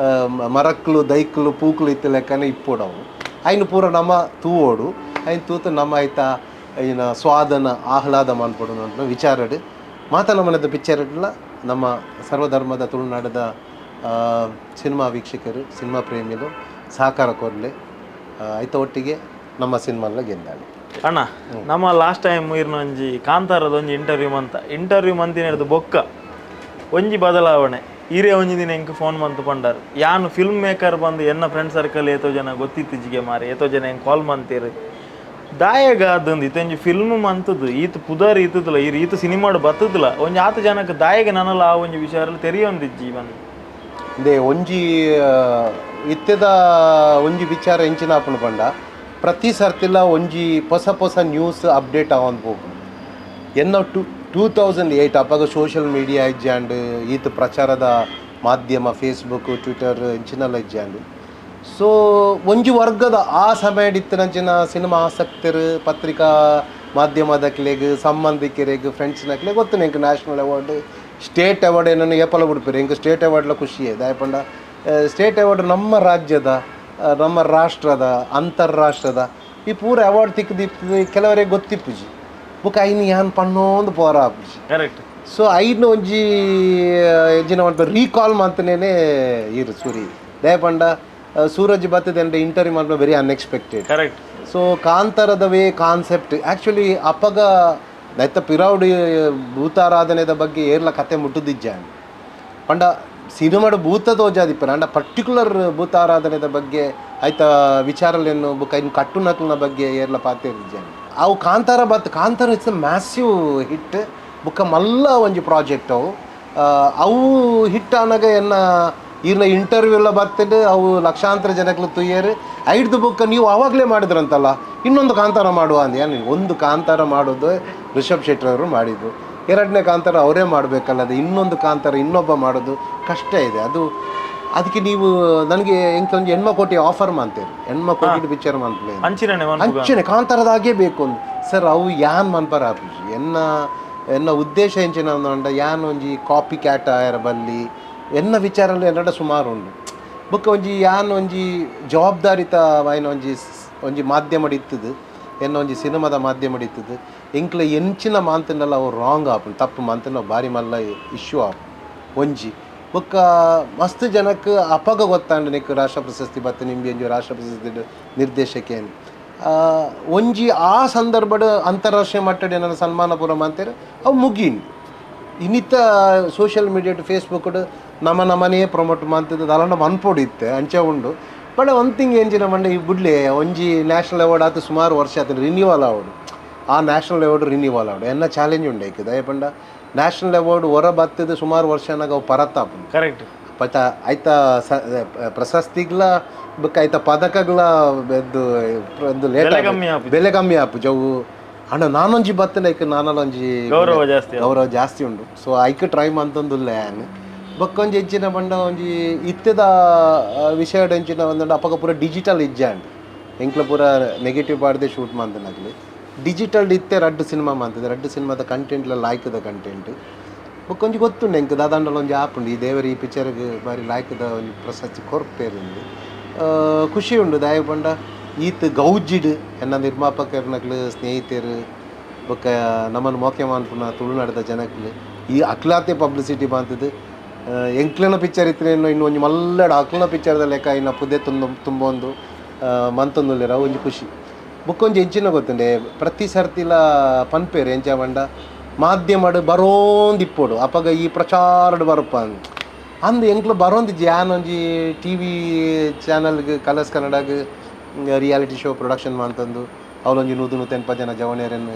ಮರಕ್ಲು ದೈಕ್ಲು ಪೂಕ್ಲು ಇತ್ತು ಲೆಕ್ಕನೆ ಇಪ್ಪೊಡವು. ಐನು ಪೂರ ನಮ್ಮ ತೂವೋಡು, ಐನ್ ತೂತು ನಮ್ಮ ಐತ ಐನ ಸ್ವಾದನ ಆಹ್ಲಾದ ಮನ್ಪೊಡು ಅಂತ ವಿಚಾರಡ್ ಮಾತಾ ನಮನದ ಪಿಕ್ಚರ್ ನಮ್ಮ ಸರ್ವಧರ್ಮದ ತುಳುನಾಡದ ಸಿನಿಮಾ ವೀಕ್ಷಕರು ಸಿನಿಮಾ ಪ್ರೇಮಿಗಳು ಸಹಕಾರ ಕೊರಲಿ. ಐತ ಒಟ್ಟಿಗೆ ನಮ್ಮ ಸಿನಿಮಾಲ ಗೆದ್ದಾಳಿ. ಅಣ್ಣ, ನಮ್ಮ ಲಾಸ್ಟ್ ಟೈಮ್ ಇರ್ನ ಒಂಜಿ ಕಾಂತಾರದ ಒಂಜಿ ಇಂಟರ್ವ್ಯೂ ಮಂತ, ಇಂಟರ್ವ್ಯೂ ಮಂತಿನ ಬೊಕ್ಕ ಒಂಜಿ ಬದಲಾವಣೆ ಈರೇ ಒಂಜಿ ದಿನ ಎಂಕ್ ಫೋನ್ ಮಂತು ಪಂಡಾರ್, ಯಾನು ಫಿಲ್ಮ್ ಮೇಕರ್ ಬಂದು ಎನ್ನ ಫ್ರೆಂಡ್ ಸರ್ಕಲ್ ಏತೋ ಜನ ಗೊತ್ತಿತ್ತೀಚಿಗೆ ಮಾರಿ ಏತೋ ಜನ ಹೆಂಗೆ ಕಾಲ್ ಮಂತೀರು ದಾಯಗ ಅದಂದು ಇತ್ತೊಂಜಿ ಫಿಲ್ಮ್ ಮಂತದ್ದು ಈತ ಪುದರ್ ಈತದಲ್ಲ ಈ ಈತ ಸಿನಿಮಾಡು ಬತ್ತದಲ್ಲ ಒಂಜಿ ಆತ ಜನಕ್ಕೆ ದಾಯಗ ನನಲ ಆ ಒಂಜಿ ವಿಚಾರ ತೆರಿಯೊಂದಿಜ್ಜಿ ಬಂದು. ಇಂದೇ ಒಂಜಿ ಇತ್ತೆದ ಒಂಜಿ ವಿಚಾರ ಎಂಚಿನ ಆಪುಂಡು ಪಂಡ ಪ್ರತಿ ಸರ್ತಿಲ ಒಂಜಿ ಪೊಸ ಪೊಸ ನ್ಯೂಸ್ ಅಪ್ಡೇಟ್ ಆವೊಂದು ಪೋಪುಂಡು. ಎನ್ನ 2008 ಅಪಗ ಸೋಷಿಯಲ್ ಮೀಡಿಯಾ ಇಜ್ಜಾಂಡ್, ಈತ ಪ್ರಚಾರದ ಮಾಧ್ಯಮ ಫೇಸ್ಬುಕ್ ಟ್ವಿಟರ್ ಇಂಚಿನೆಲ್ಲ ಇಜ್ಜಾಂಡ್. ಸೊ ಒಂಜಿ ವರ್ಗದ ಆ ಸಮಯ ಇತ್ತಿನಂಚಿನ ಸಿನಿಮಾ ಆಸಕ್ತರು ಪತ್ರಿಕಾ ಮಾಧ್ಯಮದಕ್ಲೆಗ್ ಸಂಬಂಧಿಕರಿಗೆ ಫ್ರೆಂಡ್ಸ್ನಕ್ಲೆಗ್ ಗೊತ್ತು ಎಂಕ್ national award state award ಏನನ್ನು ಏಪಲ ಬಿಡ್ಪೇರು. ಎಂಕ್ ಸ್ಟೇಟ್ ಅವಾರ್ಡ್ಲ ಖುಷಿಯೇ ದಾಯಪಂಡ ಸ್ಟೇಟ್ ಅವಾರ್ಡ್ ನಮ್ಮ ರಾಜ್ಯದ ನಮ್ಮ ರಾಷ್ಟ್ರದ ಅಂತಾರಾಷ್ಟ್ರದ ಈ ಪೂರ ಅವಾರ್ಡ್ ತಿಕ್ಕದಿಪ್ಪು ಕೆಲವರಿಗೆ ಗೊತ್ತಿಪ್ಪುಜಿ ಬೊಕ ಐನ್ ಯಾನ್ ಪಣ್ಣೋಂದು ಪೋರ ಆಪುಜಿ. ಕರೆಕ್ಟ್. ಸೊ ಐನ್ ಒಂಜಿ ಎಂಚಿನ ಮನ್ಪೆ ರೀಕಾಲ್ ಮಂತನೇನೆ ಇರು ಸೂರಿ ದಯಪಂಡ ಸೂರಜ್ ಬತ್ತದೆ ಇಂಟರ್ವ್ಯೂ ಮನ್ಪ very unexpected. Correct. So ಕಾಂತಾರದ way concept actually ಅಪಗ ದೈತ ಪಿರೌಡ್ ಭೂತಾರಾಧನೆದ ಬಗ್ಗೆ ಏರ್ಲ ಕತೆ ಮುಟ್ಟುದಿಜ್ಜ ಪಂಡ ಸಿನಿಮಾಡು ಭೂತ ತೋಜಾದಿಪ್ಪರ ಅಂಡ ಪರ್ಟಿಕ್ಯುಲರ್ ಭೂತಾರಾಧನೆದ ಬಗ್ಗೆ ಆಯ್ತ ವಿಚಾರಲೇನು ಬೊಕ ಇನ್ನು ಕಟ್ಟುನಕ್ಲಿನ ಬಗ್ಗೆ ಏರ್ಲ ಪಾತೆರ್ದಿಜ್ಜ. ಅವು ಕಾಂತಾರ ಬತ್ ಕಾಂತಾರ it's a massive hit ಬೊಕ ಮಲ್ಲ ಒಂಜಿ ಪ್ರಾಜೆಕ್ಟ್ ಅವು ಅವು ಹಿಟ್ ಆನಗ ಎನ್ನ ಈರ್ನ ಇಂಟರ್ವ್ಯೂ ಎಲ್ಲ ಬರ್ತದೆ ಅವು ಲಕ್ಷಾಂತರ ಜನಕ್ಲು ತುಯ್ಯರು ಐಡ್ದು ಬುಕ್ಕ ನೀವು ಆವಾಗಲೇ ಮಾಡಿದ್ರಂತಲ್ಲ ಇನ್ನೊಂದು ಕಾಂತಾರ ಮಾಡುವ ಅಂದ. ಏನು ಒಂದು ಕಾಂತಾರ ಮಾಡೋದು ರಿಷಬ್ ಶೆಟ್ಟಿ ಅವರು ಮಾಡಿದ್ದು, ಎರಡನೇ ಕಾಂತಾರ ಅವರೇ ಮಾಡಬೇಕಲ್ಲ, ಅದು ಇನ್ನೊಂದು ಕಾಂತಾರ ಇನ್ನೊಬ್ಬ ಮಾಡೋದು ಕಷ್ಟ ಇದೆ ಅದು. ಅದಕ್ಕೆ ನೀವು ನನಗೆ ಎಂತ ಒಂದು 80 ಕೋಟಿ ಆಫರ್ ಮಾಡ್ತೀರಿ, 80 ಕೋಟಿ ಪಿಕ್ಚರ್ ಮಾಡ್ತೀನಿ ಅಂಚನೆ ಕಾಂತಾರದಾಗೇ ಬೇಕು ಅಂದು ಸರ್. ಅವು ಯಾನ್ ಮನ್ಪರ ಆಪುಜಿ. ಎನ್ನ ಎನ್ನ ಉದ್ದೇಶ ಎಂಚಿನ ಅಂಡ ಯಾನ್ ಒಂಜಿ ಕಾಪಿ ಕ್ಯಾಟ್ ಆಯರ ಬಲ್ಲಿ ಎನ್ನ ವಿಚಾರಲ್ಲಿ ಎನ್ನಡ ಸುಮಾರು ಉಂಡು. ಬೊಕ್ಕ ಒಂಜಿ ಯಾನ್ ಒಂಜಿ ಜವಾಬ್ದಾರಿತ ವಾಯಿನ ಒಂಜಿ ಒಂಜಿ ಮಾಧ್ಯಮ ಇತ್ತದು, ಎನ್ನ ಒಂಜಿ ಸಿನಿಮಾದ ಮಾಧ್ಯಮ ಇತ್ತದು. ಎಂಕ್ಲ ಎಂಚಿನ ಮಾಂತನೆಲ್ಲ ಅವು ರಾಂಗ್ ಆಪುಂಡು, ತಪ್ಪು ಮಾಂತನ ಭಾರಿ ಮಲ್ಲ ಇಶ್ಯೂ ಆಪುಂಡು ಒಂಜಿ. ಬೊಕ್ಕ ಮಸ್ತ್ ಜನಕ್ಕೆ ಅಪಗ ಗೊತ್ತಾಂಡ ನಿಕ್ ರಾಷ್ಟ್ರ ಪ್ರಶಸ್ತಿ ಬತ್ತ ನಿಂಬಿ ಒಂಜಿ ರಾಷ್ಟ್ರ ಪ್ರಶಸ್ತಿ ನಿರ್ದೇಶಕೇನು ಒಂಜಿ ಆ ಸಂದರ್ಭಡ್ ಅಂತಾರಾಷ್ಟ್ರೀಯ ಮಟ್ಟಡ್ ಏನಾರ ಸನ್ಮಾನ ಪೂರ ಮಂತೇರು ಅವು ಮುಗೀನ್. ಇನ್ನಿತ್ತ social media Facebook ನಮ್ಮ ನಮ್ಮನೇ ಪ್ರಮೋಟ್ ಮಂತದ್ದು ಅಲಂಡ ಮನ್ಪೊಡು ಇತ್ತೆ ಅಂಚೆ ಉಂಡು. ಬಟ್ ಒಂದು ತಿಂಗ್ ಎಂಚಿನ ಮಂಡೆ ಈ ಬುಡ್ಲೆ ಒಂಜಿ ನ್ಯಾಷನಲ್ ಅವಾರ್ಡ್ ಆತು ಸುಮಾರು ವರ್ಷ ಆತು ರಿನ್ಯೂವಲ್ ಅವಾರ್ಡ್, ಆ national award renewal award ಎನ್ನ ಚಾಲೆಂಜ್ ಉಂಡು ಐಕ್ ದಯಪಂಡ ನ್ಯಾಷನಲ್ ಅವಾರ್ಡ್ ಹೊರ ಬತ್ತದ ಸುಮಾರು ವರ್ಷನಾಗ ಅವು ಪರತ್ತಾಪುಂಡು. ಕರೆಕ್ಟ್. ಪತ ಆಯ್ತ ಪ್ರಶಸ್ತಿಗ್ಲ ಬೊಕ್ಕ ಆಯ್ತ ಪದಕಗ್ಲ ಲೇಟ್ ಬೆಲೆ ಕಮ್ಮಿ ಆಪುಜಿ ಅವು. ಅಣ್ಣ ನಾನೊಂಜಿ ಬತ್ತನ ಐಕ್ ನಾನೊಂಜಿ ಗೌರವ ಜಾಸ್ತಿ, ಗೌರವ ಜಾಸ್ತಿ ಉಂಡು. ಸೊ ಐಕ್ ಟ್ರೈ ಮಂತೊಂದುಲ್ಲ ಯಾನ್. ಬೊಕ್ಕ ಒಂಜಿ ಹೆಚ್ಚಿನ ಬಂಡ ಒಂಜಿ ಇತ್ತೆದ ವಿಷಯ ಎಂಚಿನ ಒಂದಂಡ ಅಪಗ ಪೂರ ಡಿಜಿಟಲ್ ಇಜ್ಜಾಂಡ್ ಎಂಕ್ಲ ಪೂರ ನೆಗೆಟಿವ್ ಪಾಡ್ದೆ ಶೂಟ್ ಮಂತನಕ್ಲೆ ಡಿಜಿಟಲ್ ಇತ್ತೆ ರಡ್ಡು ಸಿನಿಮಾ ಮಂತದೆ, ರಡ್ಡು ಸಿನಿಮಾದ ಕಂಟೆಂಟ್ಲ ಲಾಯ್ಕದ ಕಂಟೆಂಟ್ ಬೊಕ್ಕ ಒಂಜಿ ಗೊತ್ತುಂಡು ಎಂಕ್ ದಾದಾಂಡಲ ಒಂಜಿ ಆಪುಂಡು ಈ ದೇವರ ಈ ಪಿಕ್ಚರ್ಗೆ ಬಾರಿ ಲಾಯ್ಕದ ಒಂಜಿ ಪ್ರಶಸ್ತಿ ಕೊರ್ಪೇರಿಂದು ಖುಷಿ ಉಂಡು. ದಾಯ ಪಂಡ ಈತ್ ಗೌಜಿಡ್ ಎನ್ನ ನಿರ್ಮಾಪಕರ್ನಕ್ಲು ಸ್ನೇಹಿತರು ಬೊಕ್ಕ ನಮ್ಮನ್ನು ಮೋಕೆ ಮಾನ್ಪುನ ತುಳುನಾಡದ ಜನಕ್ಲು ಈ ಅಕ್ಲಾತೆ ಪಬ್ಲಿಸಿಟಿ ಬಂತದ್ದು. ಎಂಕ್ಲನ ಪಿಕ್ಚರ್ ಇತ್ತು ಇನ್ನು ಒಂಜಿ ಮಲ್ಲಡ ಅಕ್ಲನ ಪಿಕ್ಚರ್ದ ಲೆಕ್ಕ ಇನ್ನು ಪುದೆ ತುಂಬೊಂದು ಮಂತೊಂದುಲ್ಲೆರ್ ಅವು ಒಂಜಿ ಖುಷಿ. ಬೊಕ್ಕೊಂಜಿ ಎಂಚಿನ ಗೊತ್ತುಂಡೆ ಪ್ರತಿ ಸರ್ತಿಲ ಪನ್ಪೇರು ಎಂಚ ಪಂಡ ಮಾಧ್ಯಮಡ್ ಬರೋಂದಿಪ್ಪೊಡು ಅಪಗ ಈ ಪ್ರಚಾರಡ್ ಬರಪ್ಪ ಅಂದ್ ಎಂಕ್ಲ ಬರೋಂದಿಜ್ಜಿ. ಯಾನ್ ಒಂಜಿ ಟಿ ವಿ ಚಾನಲ್ಗ್ ಕಲರ್ಸ್ ಕನ್ನಡಗ್ reality show production ಮಂತೊಂದು ಅವಲೊಂಜಿ 100-180 ಜನ ಜವನಿಯರನ್ನು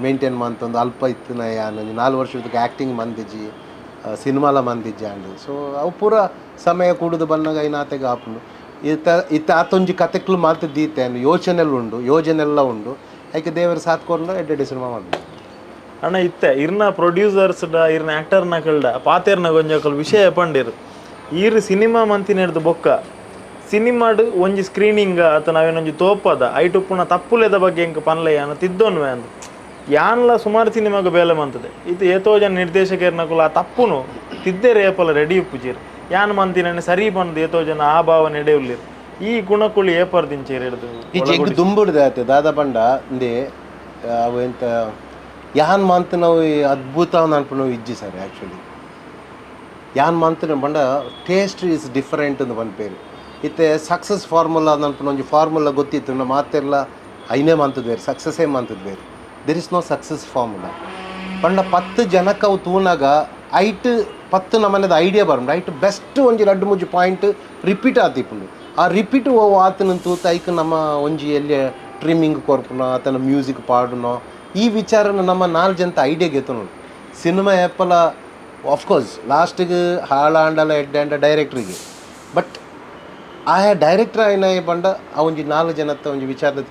ಮೇಂಟೈನ್ ಮಂತೊಂದು ಅಲ್ಪ ಇತ್ತಿನ ಯಾನ್ ಒಂಜಿ 4 ವರ್ಷದ ಆ್ಯಕ್ಟಿಂಗ್ ಮಂದಿಜ್ಜಿ, ಸಿನಿಮಾಲ ಮಂದಿಜ್ಜಿ ಅಂಡ್. ಸೊ ಅವು ಪೂರ ಸಮಯ ಕೂಡುದು ಬನ್ನಗ ಐನಾತೆಗ್ ಆಪುಂಡು. ಇತ್ತ ಇತ್ತ ಆತೊಂಜಿ ಕತೆಕ್ಲು ಮಾತು ದೀತೆ ಯೋಚನೆಲ್ಲ ಉಂಡು, ಯೋಜನೆಲ್ಲ ಉಂಡು. ಐಕೆ ದೇವರು ಸಾಥ್ ಕೊರ್ಂಡ ಎಡ್ಡೆಡ್ಡೆ ಸಿನಿಮಾ ಮಾಡ್ಬೋದು. ಅಣ್ಣ ಇತ್ತೆ ಇರ್ನ ಪ್ರೊಡ್ಯೂಸರ್ಸ್ ಡ ಇರ್ನ ಆ್ಯಕ್ಟರ್ನ ಕಲ್ಡ ಪಾತೆರ್ನ ಗೊಂಜಕಲ್ ವಿಷಯ ಪಂಡಿರು ಈರ್ ಸಿನಿಮಾ ಮಂತಿನೆಡ್ದು ಬೊಕ್ಕ ಸಿನಿಮಾಡ್ ಒಂಜಿ ಸ್ಕ್ರೀನಿಂಗ್ ಅಥವಾ ನಾವೇನೊಂಜಿ ತೋಪದ ಐಟುಪ್ಪುನ ತಪ್ಪುಲೆದ ಬಗ್ಗೆ ಎಂಕ್ ಪನ್ಲೆ ಯಾನ ತಿದ್ದೊನ್ವೆ ಅಂದ್ ಯಾನ್ಲ ಸುಮಾರು ಸಿನಿಮಾಗ ಬೇಲೆ ಮಂತದೆ ಇದು ಏತೋ ಜನ ನಿರ್ದೇಶಕರ್ನಕುಲ ಆ ತಪ್ಪುನು ತಿದ್ದೇರೆ ಏಪಲ ರೆಡಿ ಉಪ್ಪುಜೀರ್ ಯಾನ್ ಮಂತಿನ ಸರಿ ಬಂದು ಏತೋ ಜನ ಆ ಭಾವ ನಡೆಯುಲ್ಲಿರು ಈ ಗುಣಕುಳಿ ಏಪರ್ದಿಂಚೇರು ಹಿಡ್ದು ಈ ಜಗ್ಗು ದುಂಬುಡ್ದೆ ಆಯ್ತು ದಾದಾ ಪಂಡ ಇಂದೆ ಅವು ಎಂತ ಯಾನ್ ಮಂತ್ ನಾವು ಅದ್ಭುತ ಅನ್ಪುನ ಇಜ್ಜಿ ಸರ್. ಆ್ಯಕ್ಚುಲಿ ಯಾನ್ ಮಂತ್ ಪಂಡ taste is different ಅಂದ್ ಪನ್ಪೇರು. ಇತ್ತೆ ಸಕ್ಸಸ್ ಫಾರ್ಮುಲಾ ಅನ್ಪುನ ಒಂಜಿ ಫಾರ್ಮುಲಾ ಗೊತ್ತಿತ್ತು ನಮ್ಮ ಮಾತೆರ್ಲ ಐನೇ ಮಂತದ ಬೇರೆ ಸಕ್ಸಸ್ಸೇ ಮಂತದ ಬೇರೆ. There is no success formula. ಪಂಡ 10 ಜನಕ್ಕೆ ಅವು ತೂನಾಗ ಐಟ್ 10 ನಮನೆದ ಐಡಿಯಾ ಬರುಂಡು. ಐಟ್ ಬೆಸ್ಟ್ ಒಂಜಿ ರಡ್ಡು ಮೂಜಿ ಪಾಯಿಂಟ್ ರಿಪೀಟ್ ಆತಿಪ್ಪುಂಡು. ಆ ರಿಪೀಟ್ ಓ ಆತನ ತೂತ ಐಕ್ ನಮ್ಮ ಒಂಜಿ ಎಲ್ಲಿ ಟ್ರಿಮ್ಮಿಂಗ್ ಕೊರ್ಪುನ ಆತನ ಮ್ಯೂಸಿಕ್ ಪಾಡುನೋ ಈ ವಿಚಾರನ ನಮ್ಮ 4 ಜನತ ಐಡಿಯಾ ಗೆತ್ತುನು. ಸಿನಿಮಾ ಏಪಲ ಆಫ್ಕೋರ್ಸ್ ಲಾಸ್ಟಿಗೆ ಹಾಳಾಂಡಲ ಎಡ್ಡೆ ಆಂಡ ಡೈರೆಕ್ಟ್ರಿಗೆ, ಬಟ್ ಆಯಾ ಡೈರೆಕ್ಟ್ರ್ ಆಯ್ನ ಪಂಡ ಆ ಒಂಜಿ 4 ಜನತ್ತ ಒಂಜಿ ವಿಚಾರದ